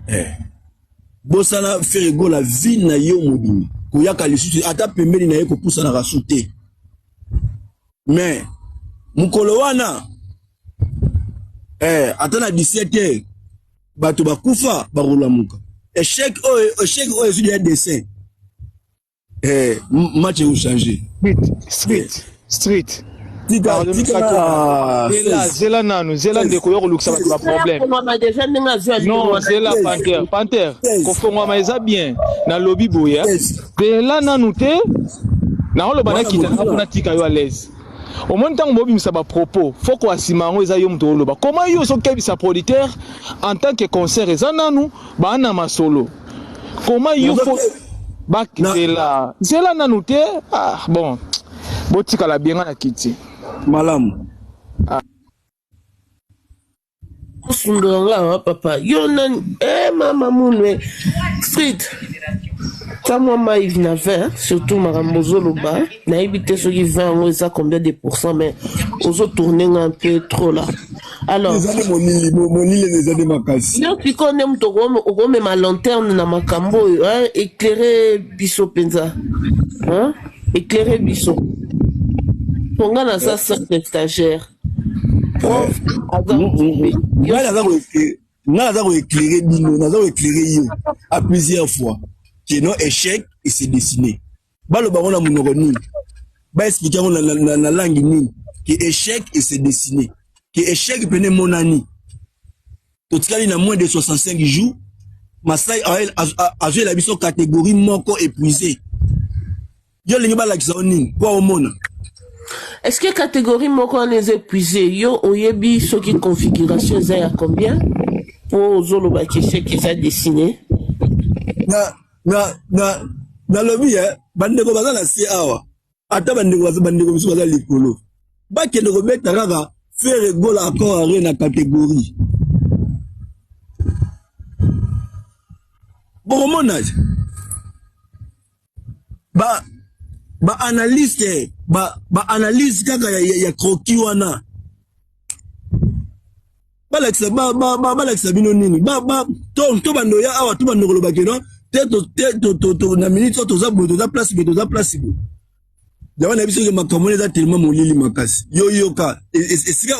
[SPEAKER 2] eh. Bosana Ferre Gola vie na yo mobimba, koyaka lisusu ata pembeni na ye, kopusanaka su te. Mais mokolo wana, eh, ata na 17 heures, bato bakufa bakolamuka. Échec oyo, échec oyo ezwi ya dessin, eh, match ekochange.
[SPEAKER 3] Street, street, street. Zela nanu, zela ndeko, yo kolukisa bato baproblème. Non, zela, Panter, Panter, kofongwama eza bien. Nalobi boye, zela nanu te, naoloba, nakita nanga mpona tika yo à l'aise. Omoni, ntango bobimisa bapropos, fo koasima yango. Eza yo moto oloba koma yo ozokebisa producteur en tant que concert eza nanu baa na masolo koma yo fo bakzela. Zela nanu te. Ah bon, botikala bienga na kiti.
[SPEAKER 2] Malamu.
[SPEAKER 1] Osundola nga awa, papa. Yo nani? Eh, mama munwe street, tia mwa mai na vin. Surtout makambo ozoloba, nayebi te soki vin yango eza combien de pourcent, mais ozotourne nga un peu trop là. Alors
[SPEAKER 2] eza nde molili, molili eza nde makasi.
[SPEAKER 1] Yo sikoyo nde moto okomema lanterne na makambo oyo, éclaire biso mpenza, éclaire biso, mpo nga naza simple stagiaire. Prof aza.
[SPEAKER 2] Nga naza koéclaire bino, naza koéclaire yo à plusieurs fois que non, échec ese dessiné. Baloba yango na monoko nini? Baexplike yango na langue nini ke échec ese dessiné, ke échec pene emonani? Totikali na moins de 65 jours. Masai azoyela biso catégorie moko épuisé. Yo olingi balakisa yo nini mpo omona?
[SPEAKER 1] Est-ce que catégorie moko wana eza épuisé? Yo oyebi soki configuration eza ya combien mpo ozolobaki échec eza dessiné?
[SPEAKER 2] Na nalobi, eh, bandeko baza na se awa, ata bandeko, bandeko mosusu baza likolo, bakende kobeta kaka Ferre Gola Accor Arena catégorie, bokomona ba baanalyste, baanalyse kaka ya croquis wana, balakisa balakisa bino nini. To bando ya awa, to bando koloba ke non te, na minute oyo toza boye, toza place boye, toza place boye. Yango na biso ke makambo wana eza tellement molili makasi. Yo yoka esika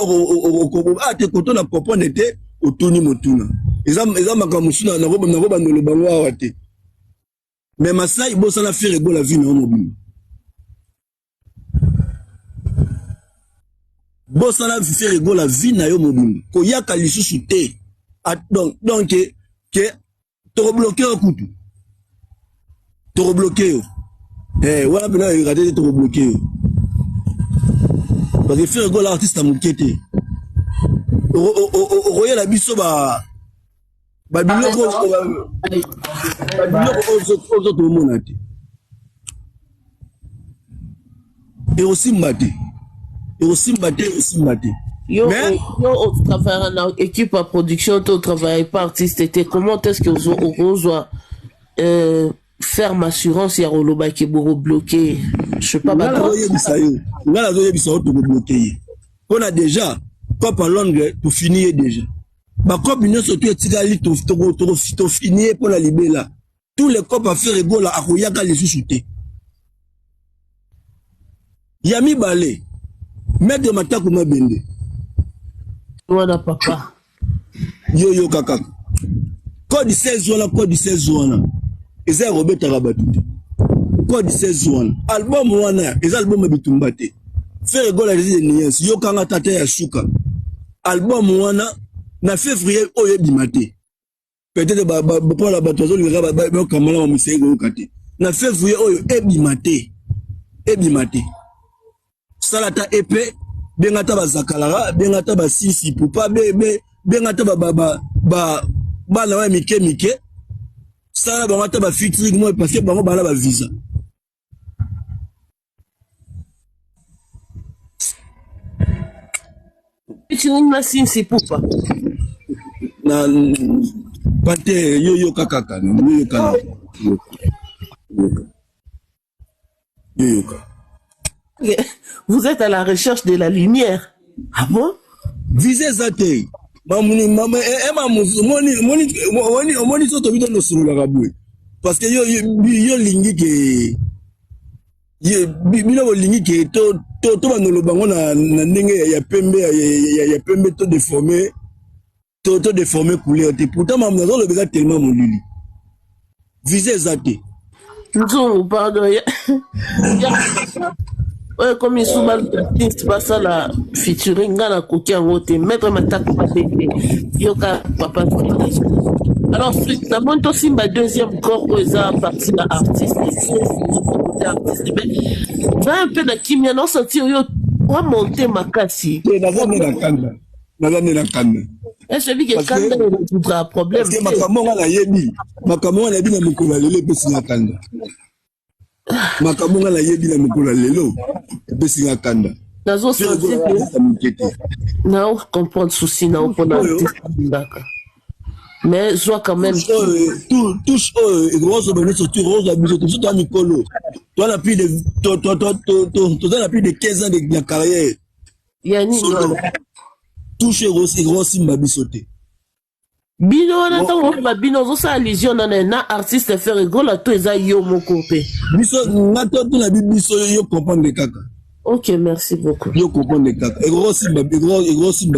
[SPEAKER 2] te koto na comprendre te, otuni motuna. Eza makambo mosusu nakobanda oloba ngo awa te. Mais Masai, bosala Ferre Gola vie na yo mobimba, bosala Ferre Gola vie na yo mobimba, koyaka lisusu te. Donc ke tokobloke yo kutu, tokobloke yo, eh, wana mpena oyeka te, tokobloke yo, parce que Ferre Gola artiste ya moke te. Okoyela biso ba babiloko, babiloko oyo tomona te, ekosimba te, ekosimba te, ekosimba te.
[SPEAKER 1] Yo, yo otravaillera na équipe ya production te, otravaille pas artiste te. Comment est ce que okozwa ferme assurance ya kolobaki bokobloke? Je sais pas.
[SPEAKER 2] Nga nazoyebisa yo, nga nazoyebisa yo, tokobloke ye mpona déjà cope à Londres, tofini ye déjà. Bacope nyonso to etikali, tofini ye mpona libela. Tous les copes ya Ferre Gola, akoyaka lisusu te. Ya mibale, maître Matako Mabende.
[SPEAKER 1] Wana papa.
[SPEAKER 2] Yo yoka kaka code 16 wana, code 16 wana eza ya kobetaka bato te. Code 16 wana, album wana eza album ya bitumba te. Ferre Gola de nuance, yokanga tata ya suka. Album wana na février oyo ebima te. Peut-être ba ba mpo bato bazolingaka bakamala ba miseki koyoka te. Na février oyo ebima te. Ebima te. Sala ata EP, benga ata bazakalaka, benga ata basisi pupa, benga ata ba ba ba ba bana oyo mike mike. Sala bango ata ba featuring moi parce que bango bala ba visa.
[SPEAKER 1] Featuring na Sinsi Pupa.
[SPEAKER 2] Na pate yo yoka kaka, yo yoka na. Yoka. Yo yoka.
[SPEAKER 1] Vous êtes à la recherche de la lumière. Ah bon?
[SPEAKER 2] Visa eza te. Mamuni mama eh, eh moni moni moni omoni so tobi tonosololaka boye. Parce que yo yo lingi ke ye bino bolingi ke to to to bandolo bango na na ndenge ya pembe ya, ya, ya pembe to déformer to to déformer couleur te. Pourtant mamu nazoloba eza tellement molili. Visa eza te.
[SPEAKER 1] Nzungu pardon. Ya oyo ekomi su baartiste basala featuring nga nakoki yango te maître matako mabete yoka papa. Alors namoni tosimba deuxième corps oyo eza parti na artiste côté artiste, mais va un peu na kimia na osentir yo omonte makasi.
[SPEAKER 2] Te, naza nde na kanda, naza nde na kanda.
[SPEAKER 1] Est-ce que kanda erésoudra problème?
[SPEAKER 2] Parce que makambo nga nayebi, makambo nga nayebi na mokolo ya lelo epesi nga kanda. Makambo nga nayebi na mokolo ya lelo epesi nga kanda.
[SPEAKER 1] Nazo sentir que na comprendre souci na mpona artiste alingaka, mais zwa quand même.
[SPEAKER 2] Touche oyo ekokozwa nyonso tu ekozwa biso te. Biso toza mikolo, toza na plus de toza na plus de 15 ans de carrière
[SPEAKER 1] ya nini wana.
[SPEAKER 2] Touche ekosimba biso te.
[SPEAKER 1] Bino wana, ntango oloba bino, ozosala allusion nana na artiste Ferre Gola to eza yo moko mpe?
[SPEAKER 2] Biso nga to tuna bi biso, yo comprendre kaka.
[SPEAKER 1] Ok, merci beaucoup.
[SPEAKER 2] Yo comprendre kaka, ekosimba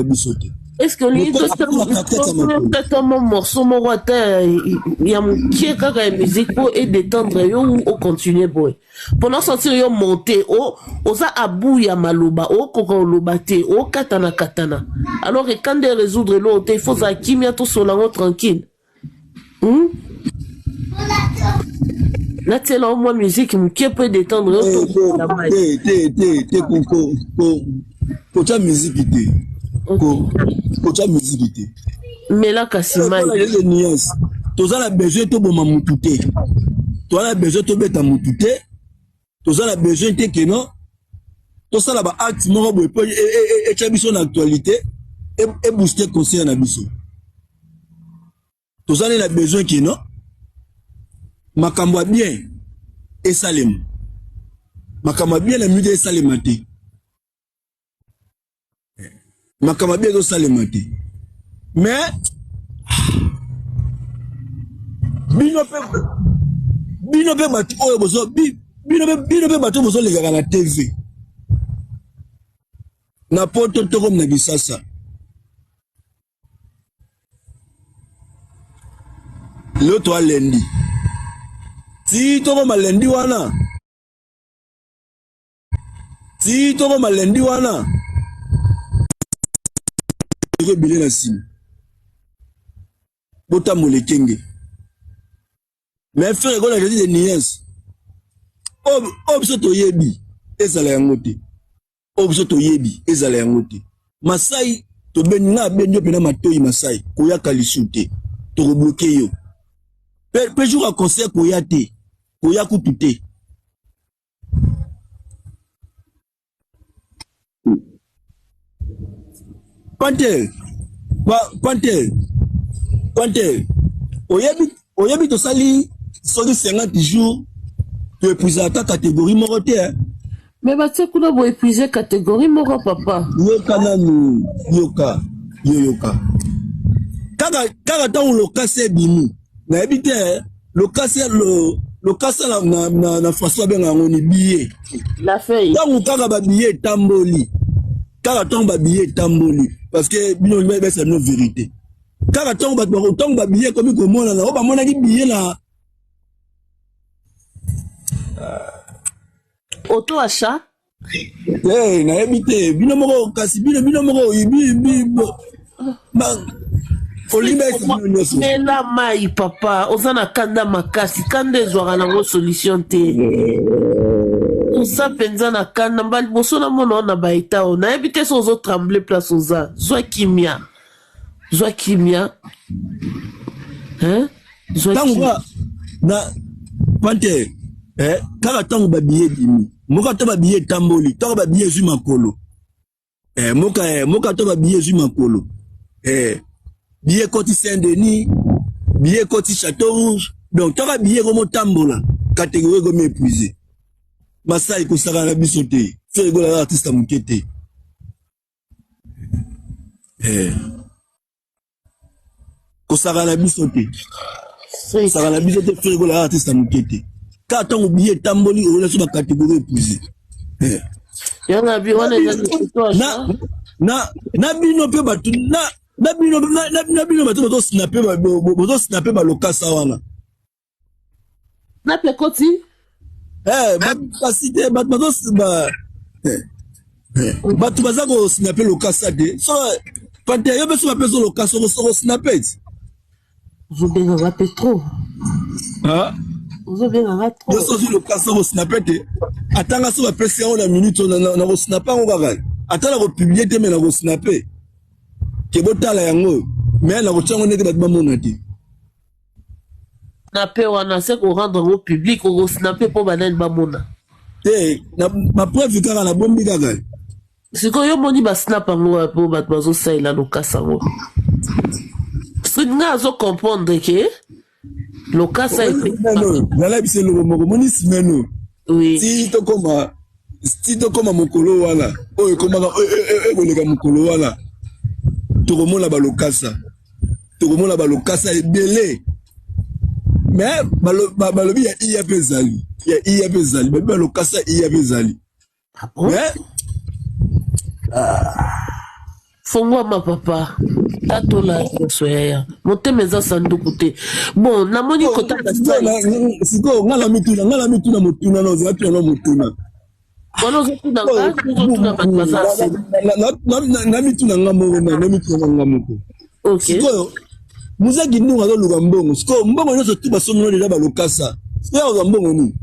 [SPEAKER 2] biso te.
[SPEAKER 1] Est ce que olingi totata mo morceau moko ata ya mokie kaka ya musique mpo edétendre yo ou ocontinue boye mpona osentir yo monte oza abu ya maloba, okoka oloba te, okatana katana? Alors ekanda résoudre eloko te, il faut ozala kimia, tosola yango tranquille, Natiela yo mwa musique mokie mpo edétendre yo?
[SPEAKER 2] Te, te, te, te, kotya musique te, kotya musique te.
[SPEAKER 1] Mela kasi mai.
[SPEAKER 2] Nuance, toza na besoin toboma mutu te, toza na besoin tobeta mutu te, toza na besoin te keno tosala ba acte moko boye mpo etya biso na actualité, ebooste concert na biso. Toza nde na besoin keno makambo ya bien esalema. Makambo ya bien na minute esalema te, makambo ya bien ezosalema te. Mais bino mpe bato oyo bozo bino mpe bato oyo bozolekaka na TV na poto tokomi na Kisasa lelo, toa lundi ti tokoma lundi wana, ti tokoma lundi wana ebele na nsima botambola ekenge. Mais frère ekola de nuance, oyo biso toyebi ezala yango te, oyo biso toyebi ezala yango te. Masai tobendi, nga abendi yo mpena matoi. Masai koyaka lisu te, tokobloquer yo pe jour ya concert. Koya te, koya kutu te. Panter, panter, panter, oyebi, oyebi, tosali soki 50 jours, toépuise ata catégorie moko te.
[SPEAKER 1] Mais batie kuna boépuise catégorie moko, papa.
[SPEAKER 2] Yoka nanu, yoka, yo yoka kaka kaka ntango lokasi ebimi, nayebi te lokasi lokasa na français babenga yango ni billet.
[SPEAKER 1] La feuille.
[SPEAKER 2] Ntango kaka babillet etamboli, kaka ntango babillet etamboli, parce que bino besa bino vérité, kaka ntango bato, ntango babillet ekomi komonana, oyo bamonaki billet na
[SPEAKER 1] Auto achat.
[SPEAKER 2] Hey, nayebi te bino moko kasi bino bino moko bi bi ba olingi bayesa bino nyonso.
[SPEAKER 1] Mela mai papa, oza na kanda makasi, kanda ezwaka nango solution te. Oza mpenza na kanda mba liboso namona yo na baeta oyo nayebi te so ozo tremble place oza. Zwa kimia, zwa kimia, hein? Zwa
[SPEAKER 2] ntango
[SPEAKER 1] kimia.
[SPEAKER 2] kaka na pante eh, kaka ntango babiye ebimi moka to babiye etamboli ntango babiye ezwi makolo eh, moka eh, moka to babiye ezwi makolo eh, biye ekoti Saint Denis, biye ekoti Château Rouge, donc ntango biye ekomotambola catégorie ekomi épuisé. Masai kosakana na biso te, Ferre Gola aza artiste ya moke te eh. Kosakana na biso te, kosakana na biso te, Ferre Gola aza artiste ya moke te. Kaka ntango biye etamboli oyola so bacatégorie épuisé eh.
[SPEAKER 1] Yana bi wana eza auto achat.
[SPEAKER 2] Na na bino mpe bato na na bino na, na, na bino bato bozosnape bozosnape balokasa wana
[SPEAKER 1] Na pe koti.
[SPEAKER 2] Eh, kasi te bato bazo ba eh, eh, bato baza kosnape lokasa te so pante yo mpe so bapesa lokasa okosnape ti.
[SPEAKER 1] Ozobengaka mpe trop. Ozobengaka trop.
[SPEAKER 2] Yo so ozwi lokasa okosnape te, atanga so bapesi yango na minute oyo, nakosnape yango kaka, ata nakopublie te me nakosnape ke botala yango, me nakotia yango ndenge bato bamona te.
[SPEAKER 1] Snape wana se ko rendre yango public, okosnape mpo banani bamona.
[SPEAKER 2] Te, na bapreuve kaka nabombi kaka.
[SPEAKER 1] Sikoyo yo omoni basnap yango wapi oyo bato bazosalela lokasa yango? Soki nga azo comprendre ke lokasa
[SPEAKER 2] nalabisa eloko moko moni semaine oyo.
[SPEAKER 1] Oui.
[SPEAKER 2] Ti tokoma mokolo wana oyo ekomaka ekoleka mokolo wana, tokomona balokasa, tokomona balokasa ebele. Me balobi ya iya mpe ezali, ya iya mpe ezali, babi balokasa iya mpe ezali.
[SPEAKER 1] Ah bon?
[SPEAKER 2] Mais
[SPEAKER 1] Fongwama papa, tatola nyonso yaya, motema eza sanduku te. Bon, namoni kota basali.
[SPEAKER 2] Sikoyo nga na mituna motuna na ozala tuna na motuna.
[SPEAKER 1] Wana ozotuna nga, ozotuna bato baza nsima.
[SPEAKER 2] Na mituna nga moko, na mituna nga moko.
[SPEAKER 1] Ok.
[SPEAKER 2] Sikoyo muzaki ndungu azoluka mbongo, sikoyo mbongo nyonso tu basomino deja balokasa, sikoyo akozwa mbongo nini?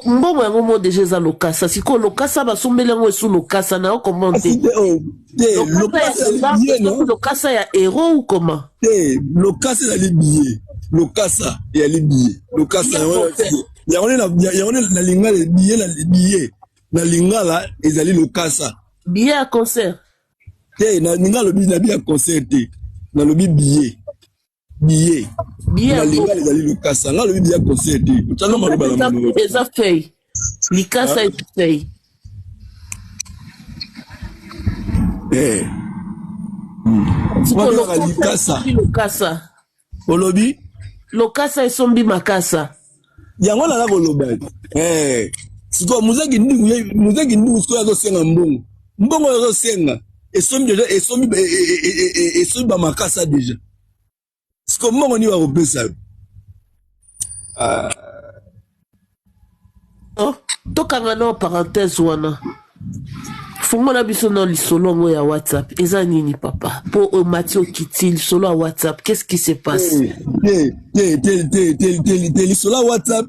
[SPEAKER 1] Mbongo yango mo deja eza lokasa. Sikoyo lokasa basombeli yango esu lokasa na yo comment te?
[SPEAKER 2] Kasi te, oh, te.
[SPEAKER 1] Lokasa
[SPEAKER 2] Lokasa
[SPEAKER 1] ya
[SPEAKER 2] ezali
[SPEAKER 1] dollar,
[SPEAKER 2] billet no.
[SPEAKER 1] Lokasa ya euro ou comment?
[SPEAKER 2] Te, lokasa ezali billet, lokasa ezali billet, lokasa
[SPEAKER 1] Billet
[SPEAKER 2] yango.
[SPEAKER 1] concert.
[SPEAKER 2] Yango nde na lingala billet, na billet na lingala ezali lokasa.
[SPEAKER 1] Billet ya concert.
[SPEAKER 2] Te, na lingala lobi na bi ya concert te, nalobi billet, billet.
[SPEAKER 1] Billet
[SPEAKER 2] Na
[SPEAKER 1] ya
[SPEAKER 2] lingala ezali lokasa, nga lobi billet ya concert te, otyanga maloba na monoko.
[SPEAKER 1] Eza feuille, likasa eza feuille.
[SPEAKER 2] Eh.
[SPEAKER 1] Sikoyo
[SPEAKER 2] Wabengaka
[SPEAKER 1] lokasa
[SPEAKER 2] likasa.
[SPEAKER 1] esombi lokasa.
[SPEAKER 2] Olobi?
[SPEAKER 1] Lokasa esombi makasa.
[SPEAKER 2] Yango naza koloba eh. Sikoyo muzaki ndungu, muzaki ndungu sikoyo azosenga mbongo, mbongo oyo azosenga esombi deja, esombi esombi bamakasa deja. Sikoyo mbongo nini bakopesa yo? Ah.
[SPEAKER 1] Oh, tokanga na parenthèse wana, fongola biso na lisolo yango ya WhatsApp. Eza nini papa, mpo omati okiti lisolo ya WhatsApp? Qu'est-ce qui se passe?
[SPEAKER 2] Te, te, te, te, te, te, te, lisolo ya WhatsApp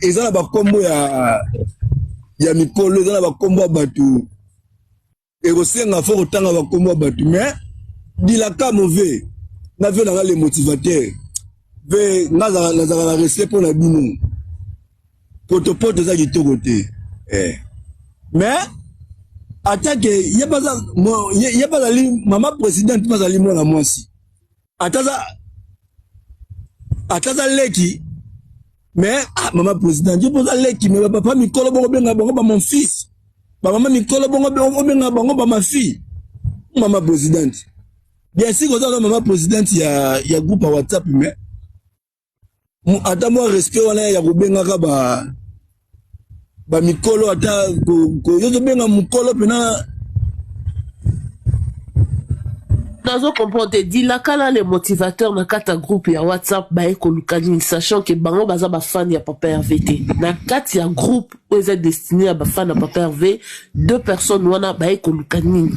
[SPEAKER 2] eza na bakombo ya mikolo, eza na bakombo ya bato, ekosenga fo kotanga bakombo ya bato. Mais dilaka mauvais na ve nanga le motivateur ve nga nazalaka na respect mpo na bino. Potopoto eza kitoko te eh. Mais atake ye ye bazali mama présidente, bazali mwana mwasi, ata aza leki. Mais ah, mama présidente, ye mpo oza leki, mais bapapa mikolo bongo obenga bango ba mon fils, bamama mikolo bongo obenga bango ba ma fille. Mama présidente, bien sûr oza na mama présidente ya groupe ya WhatsApp, mais ata mwa respect wana ya kobengaka ba bamikolo, ata yo tobenga mokolo mpena.
[SPEAKER 1] Nazo comprendre te. Dilaka na le motivateur na kati ya groupe ya WhatsApp baye koluka nini, sachant que bango baza ba fan ya Papa Hervé te. Na kati ya groupe oyo eza destiné ya ba fan ya Papa Hervé, deux personnes wana baye koluka nini?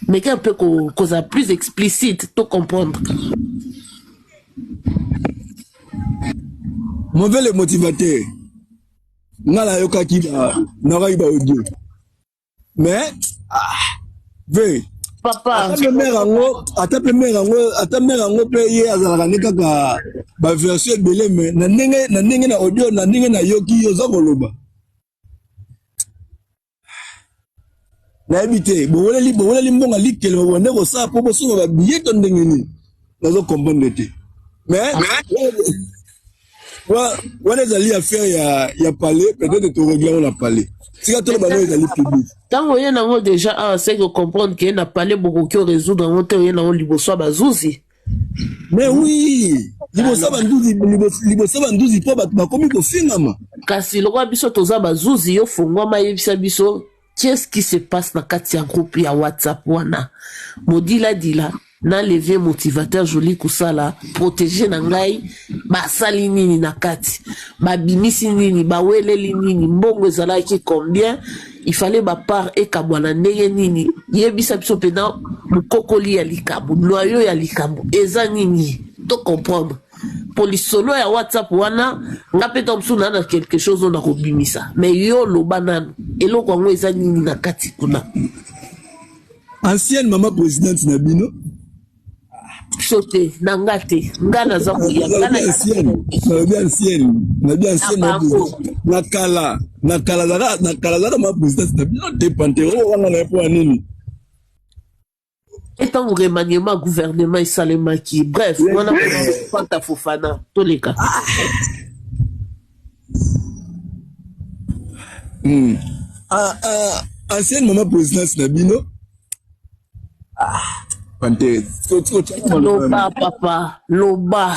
[SPEAKER 1] Meka un peu kozala plus explicite to comprendre.
[SPEAKER 2] Mauvais le motivateur. Nga nayokaki ba nayokaki ba audio. Mais ah ve
[SPEAKER 1] papa
[SPEAKER 2] ata mpe mare yango ata mpe mare yango ata mare yango mpe ye azalaka nde kaka baversion ebele me na ndenge na ndenge na audio na ndenge nayoki yo oza koloba nayebi te boweleli boweleli mbongo likele bobande kosala mpo bosomba babiye to ndenge nini nazo comprendre te mais wana ezali affaire ya, ya palais peut-être toregle yango na palais tika toloba ngo ezali public.
[SPEAKER 1] Ntango oye nango déjà awa, c'est que comprendre ke na palais bokoki orésoudre yango te, oye nango liboso ya bazuzi.
[SPEAKER 2] Mais oui, liboso banduzi, liboso banduzi mpo bato bakomi kofingama.
[SPEAKER 1] Kasi lokola biso toza bazuzi, yo fongwama, yebisa biso qu'est-ce qui se passe na kati ya groupe ya WhatsApp wana. Modiladila na levier motivateur Joli Kusala protégé na ngai, basali nini na kati, babimisi nini, baweleli nini, mbongo ezalaki combien, il fallait bapart ekabwana ndenge nini? Yebisa biso mpena mokokoli ya likambo, noyo ya likambo eza nini, to comprendre. Po lisolo ya WhatsApp wana, nga mpe ntango mosusu naa na quelque chose oyo nakobimisa, mais yo loba nanu eloko yango eza nini na kati kuna.
[SPEAKER 2] Ancienne mama présidente na bino.
[SPEAKER 1] So te, na nga te, nga naza koya nga na
[SPEAKER 2] ancienne, nalobi ancienne, nalobi ancienne
[SPEAKER 1] Na bango.
[SPEAKER 2] Na kala, na kala azalaka, na kala azalaka mama présidente na bino te. Pantero wana na ye mpo ya nini?
[SPEAKER 1] Ntango remaniement gouvernement esalemaki, bref, wana Fanta Fofana toleka.
[SPEAKER 2] Ah, ah, ancienne mama présidente na bino, ah, pantere.
[SPEAKER 1] Loba papa, loba,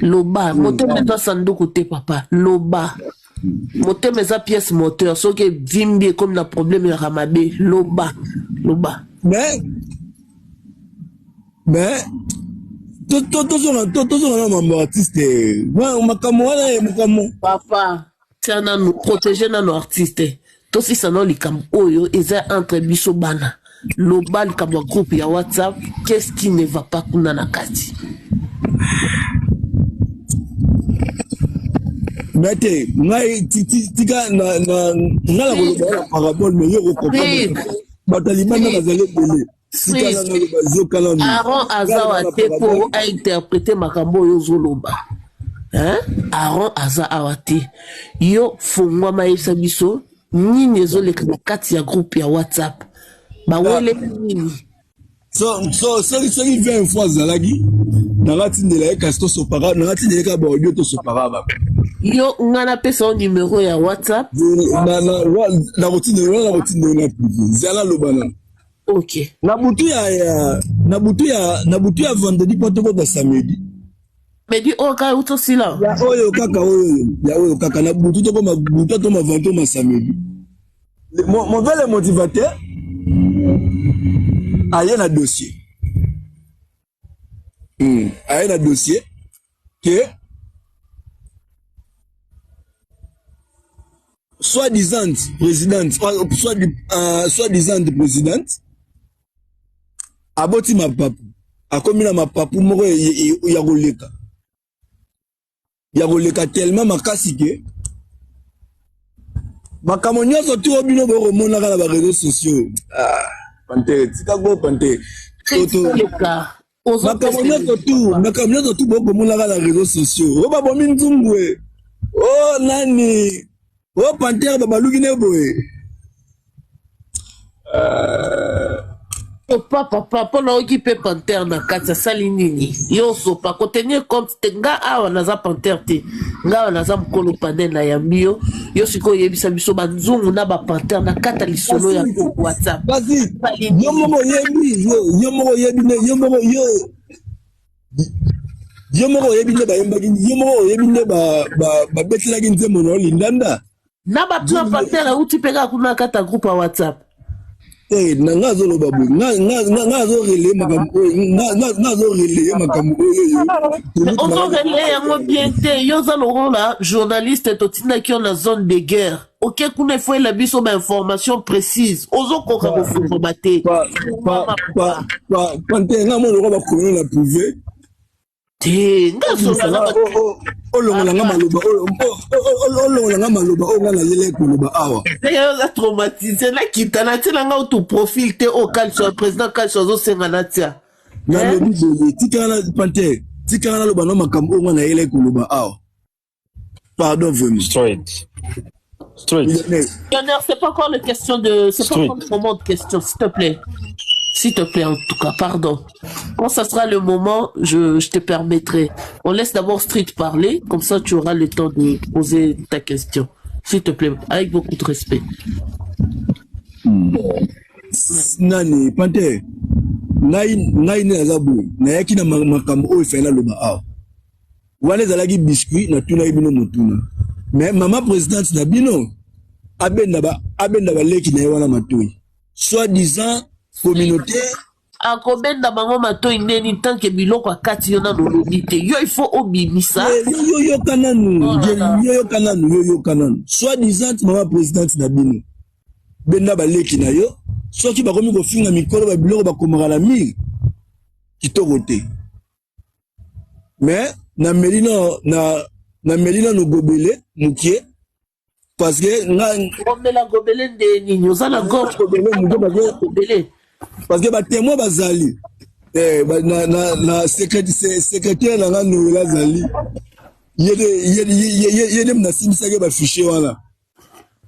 [SPEAKER 1] loba. Motema eza sanduku te papa, loba. Motema eza pièce moteur, soki evimbi ekomi na problème yaka mabe. Loba, loba.
[SPEAKER 2] Mais tozonga na mambo artiste, makambo wana ye makambo.
[SPEAKER 1] Papa, tia nanu, protege nanu artiste, tosisa nano likambo oyo eza entre biso bana. Loba likambo ya groupe ya WhatsApp, qu'est-ce qui ne va pas kuna na kati?
[SPEAKER 2] Mais te, ngai tika na ngai na koloba na parabole, mais yo okocomprendre, bato ya libanda bazali ebele. Sika na naloba, zoka nanu.
[SPEAKER 1] Aaron aza wa te mpo ainterprete makambo oyo ozoloba, hein? Aaron aza awa te. Yo fongwama, yebisa biso nini ezoleka na kati ya groupe ya WhatsApp, baweleli nini?
[SPEAKER 2] So soki 20 fois azalaki, nanga tindela ye, kasi tosopaka, nanga tindela ye kaka baaudio, tosopaka ba.
[SPEAKER 1] Yo, nga napesa yo numero ya WhatsApp.
[SPEAKER 2] Nakotindela wana, nakotindela na privé, zala, loba nano.
[SPEAKER 1] Ok.
[SPEAKER 2] Na butu ya vendredi mpo tokota samedi.
[SPEAKER 1] Medi oyo kaka euti osila.
[SPEAKER 2] Ya oyo kaka, oyo ya oyo kaka, na butu tokoma, butu atoma vendredi ma samedi, mon le motivateur aye na dossier, aye na dossier ke soi-disant présidente, soi-disant présidente aboti mapapu, akomi na mapapu moko ya koleka, ya koleka tellement makasi ke makambo nyonso tu oyo bino bokomonaka na baréseaux sociaux. Ah, pantere, tika ko pantere.
[SPEAKER 1] Toleka.
[SPEAKER 2] Makambo nyonso tu, makambo nyonso tu bokomonaka na réseaux sociaux, oyo babomi nzungu e, o nani, o pantere babaluki ne boye.
[SPEAKER 1] Papa, papa, mpo nayoki mpe pantere na kati asali nini? Yo osopa kotenir compte te. Nga awa naza pantere te, nga awa naza mokolo panel, nayambi yo. Yo sikoyo oyebisa biso banzungu na bapantere na kati ya lisolo ya WhatsApp.
[SPEAKER 2] Kasi yo moko oyebi, yo moko oyebi nde, yo moko, yo moko oyebi nde bayembaki, yo moko oyebi nde babetelaki nzembo na yo lindanda.
[SPEAKER 1] Na baplan, pantere euti mpe kaka kuna na kati ya groupe ya WhatsApp.
[SPEAKER 2] Te, na nga azoloba boye, nga azorelaye makambo oyo, nga azorelaye makambo oyo oyo.
[SPEAKER 1] Ozorelaye yango bien te. Yo oza lokola journaliste, totindaki yo na zone de guerre, oke kuna, il faut oyela biso bainformation précise. Ozokoka kofungoma te.
[SPEAKER 2] Pante nga mona lokola bakomi na privé.
[SPEAKER 1] Te, nga azolala.
[SPEAKER 2] Olongola nga maloba oyo, olongola nga maloba oyo nga nayelaki koloba awa.
[SPEAKER 1] Ndenge oza traumatisé, nakita natia nga otu profil te oyo Calcio, président Calcio azosenga natia.
[SPEAKER 2] Nalobi boye, tikala na pante, tikala naloba no makambo oyo nga nayelaki koloba awa. Pardon vraiment.
[SPEAKER 5] Straight. Straight.
[SPEAKER 1] Millionnaire, c'est pas encore le question de, c'est pas
[SPEAKER 5] Straight.
[SPEAKER 1] encore le moment de question, s'il te plaît. S'il te plaît, en tout cas, pardon. Quand ça sera le moment, je te permettrai. On laisse d'abord Street parler, comme ça tu auras le temps de poser ta question. S'il te plaît, avec beaucoup de respect.
[SPEAKER 2] Nani pante, ngai nde naza boye, nayaki na makambo oyo efai naloba awa. Wana ezalaki biscuit, natunaki bino motuna. Mais mama présidente na bino abenda ba abenda baleki na ye wana matoi, soit disant communauté.
[SPEAKER 1] Akobenda bango matoi ndeni tant que biloko akati yo nano olobi te? Yo, il faut obimisa.
[SPEAKER 2] Eh, yo yoka nanu.
[SPEAKER 1] Oh là là.
[SPEAKER 2] Yo yoka nanu, yo yoka nanu. Soit disant mama présidente na bino, benda baleki na yo. Soki bakomi kofinga mikolo, babiloko bakomaka na mire kitoko te. Mais nameli na nameli nano gobele mokie parce que nga
[SPEAKER 1] Omela gobele nde nini? Oza na gorge?
[SPEAKER 2] Gobele mokie parce que
[SPEAKER 1] Gobele.
[SPEAKER 2] Parce que batémoin bazali, eh, na secrétaire na nga Noël azali, ye nde nasimbisaki bafichier wana.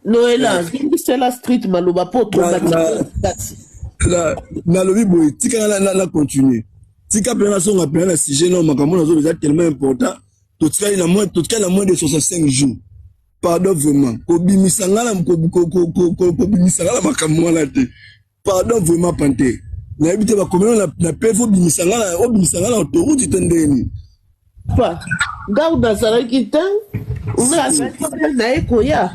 [SPEAKER 1] Noela, zongisela Street maloba mpo traumatisé.
[SPEAKER 2] Nalobi boye, tika na continue, tika mpenza nasonga mpenza na sujet. No, makambo nazoba eza tellement important. Totikali na moins de 65 jours. Pardon vraiment, kobimisa nga na kobimisa nga na makambo wana te. Pardon vraiment, pante, nayebi te bakomeno na pe fo obimisa nga na obimisa nga na autoroute te ndeni.
[SPEAKER 1] Pa ngau nazalaki te, nga azalaki te, naye koya.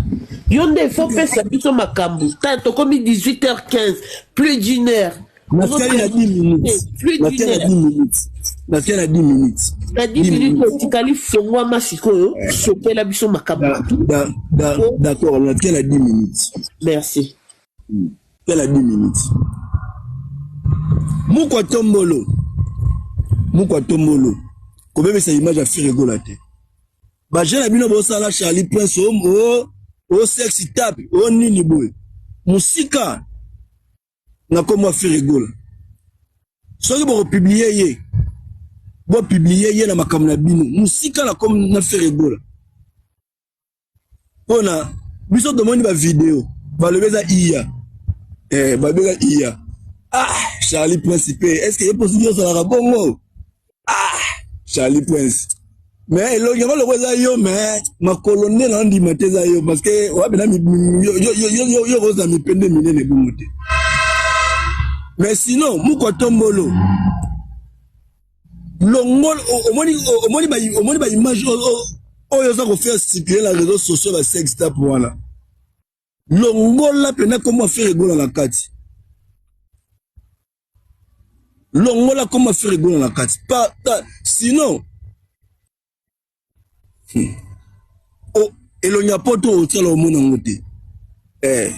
[SPEAKER 1] Yo nde faut pesa biso makambo. Ta tokomi 18h15, plus d'une heure.
[SPEAKER 2] Natikali na 10 minutes.
[SPEAKER 1] Plus d'une
[SPEAKER 2] Natikali na
[SPEAKER 1] heure.
[SPEAKER 2] 10 minutes, natikali na 10 minutes.
[SPEAKER 1] Na 10 minutes otikali, fongwama sikoyo, sopela biso makambo.
[SPEAKER 2] D'accord, natikali na 10 minutes.
[SPEAKER 1] Merci.
[SPEAKER 2] Natikali na 10 minutes. Mukwa tombolo, mukwa tombolo, kobebisa image ya Ferre Gola te. Bajeune na bino bosala Charlie Prince o sexe tape o nini boye, mosika na kombo ya Ferre Gola. Soki bokopublier ye, bopublier ye na makambo na bino, mosika na kombo na Ferre Gola. Mpona biso tomoni bavideo, balobi eza iya, eh, balobi eza iya. Ah, Charlie Prince mpe, est ce que ye mpo soki ozalaka bongo? Ah, Charlie Prince, mais elongi yango loko eza yo, mais makolo nde na ndima te eza yo, parce que wapena yo kozala mipende minene bongo te. Mais sinon, mukwa tombolo, longol omoni baimage oyo oza kofaire circuler na réseau sociaux, basex tape wana, longola mpena kombo ya Ferre Gola na kati. Longola kombo ya Ferre Gola na kati pa, sinon elongi ya poto otiala omona yango te. Eh.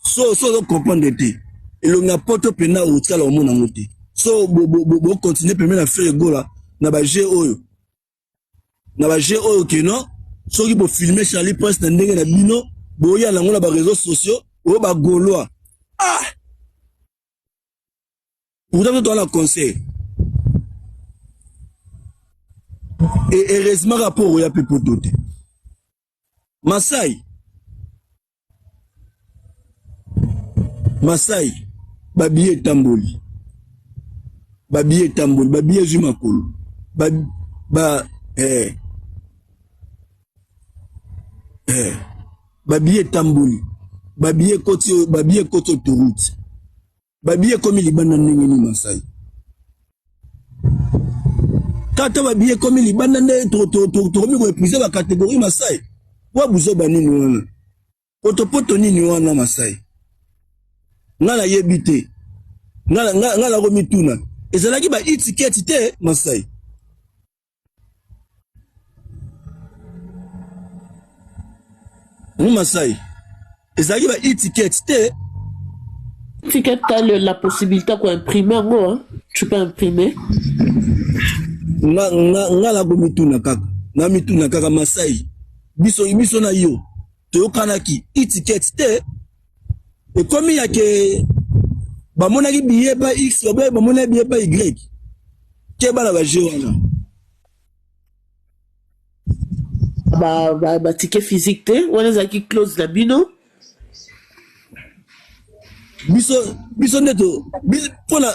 [SPEAKER 2] So ozocomprendre te, elongi ya poto mpena otiala omona yango te. So bocontinue pembe na Ferre Gola na baje oyo, na baje oyo keno soki bofilme Charlie Prince na ndenge na bino, boya nango na baréseaux sociaux oyo bagaulois. Ah, pourtant biso toza na conseil et heureusement rapport oya mpe poto te. Masai, Masai, babiye etamboli, babiye etamboli, babiye ezwi makolo ba eh, babiye etamboli, babiye ekoti, babiye ekoti autoroute, babiye ekomi libanda. Ndenge nini, Masai? Tata, babiye ekomi libanda nde tokomi koépuiser bacatégorie. Masai, wa buzoba nini wana? Potopoto nini wana, Masai? Nga nayebi te. Nga nga nakomituna. Ezalaki ba e-ticket te Masai. Mu Masai. Ezalaki ba e-ticket te.
[SPEAKER 1] Ticket, t'as la possibilité quoi imprimer yango, hein? Tu peux imprimer.
[SPEAKER 2] Nga nga nga nakomituna kaka. Na mituna kaka Masai. Biso biso na yo. Toyokanaki e-ticket te. Ekomi ya ke bamonaki billet pa X, bamonaki billet pa Y. Keba na ba jeu wana.
[SPEAKER 1] Ba ba, ba ticket physique te, wana ezalaki close na bino.
[SPEAKER 2] Biso biso nde to pona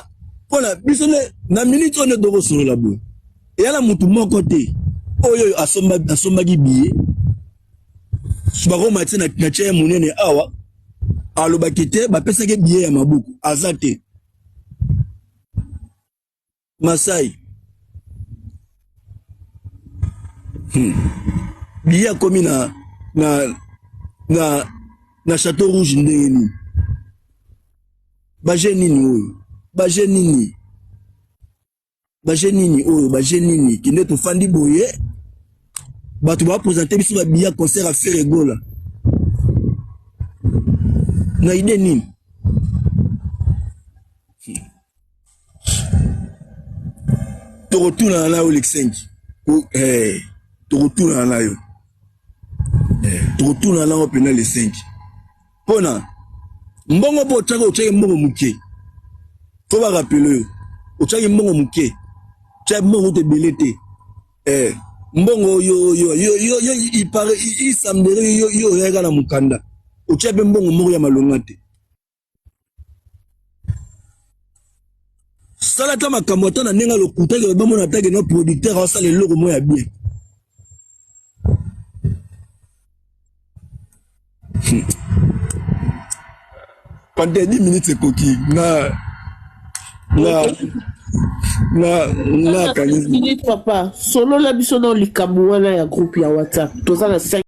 [SPEAKER 2] pona biso nde na minute oyo nde tokosolola boye. Eya na mutu moko te oyo asomba asombaki billet. Bakoma ti na na chaine monene awa alobaki te bapesaki billet ya maboko aza te. Masai. Billet akomi na na na na Château Rouge ndenge nini? Baje nini oyo? Baje nini? Baje nini oyo? Baje nini? Kende tofandi boye. Bato ba présenter biso ba billet concert à Ferre Gola. Na idée nini? Tokotunana na yo le 5. Tokotunana na yo. Tokotunana na yo pena le 5. Pona mbongo po otiaki otiaki mbongo moke. Faut ba rappeler yo. Otiaki mbongo moke. Otiaki mbongo te ebele te. Mbongo yo yo yo yo yo il paraît il semblerait yo yo oyaka na mokanda. Otiaki pe mbongo moko ya malonga te. Sala ata makambo ata na ndenge lokuta ke bamona ata ke no producteur asala eloko moko ya bien. Pendant 10 minutes ekoki na na na na kanisi
[SPEAKER 1] minutes papa solola biso na likambo wana ya groupe ya WhatsApp toza na 5.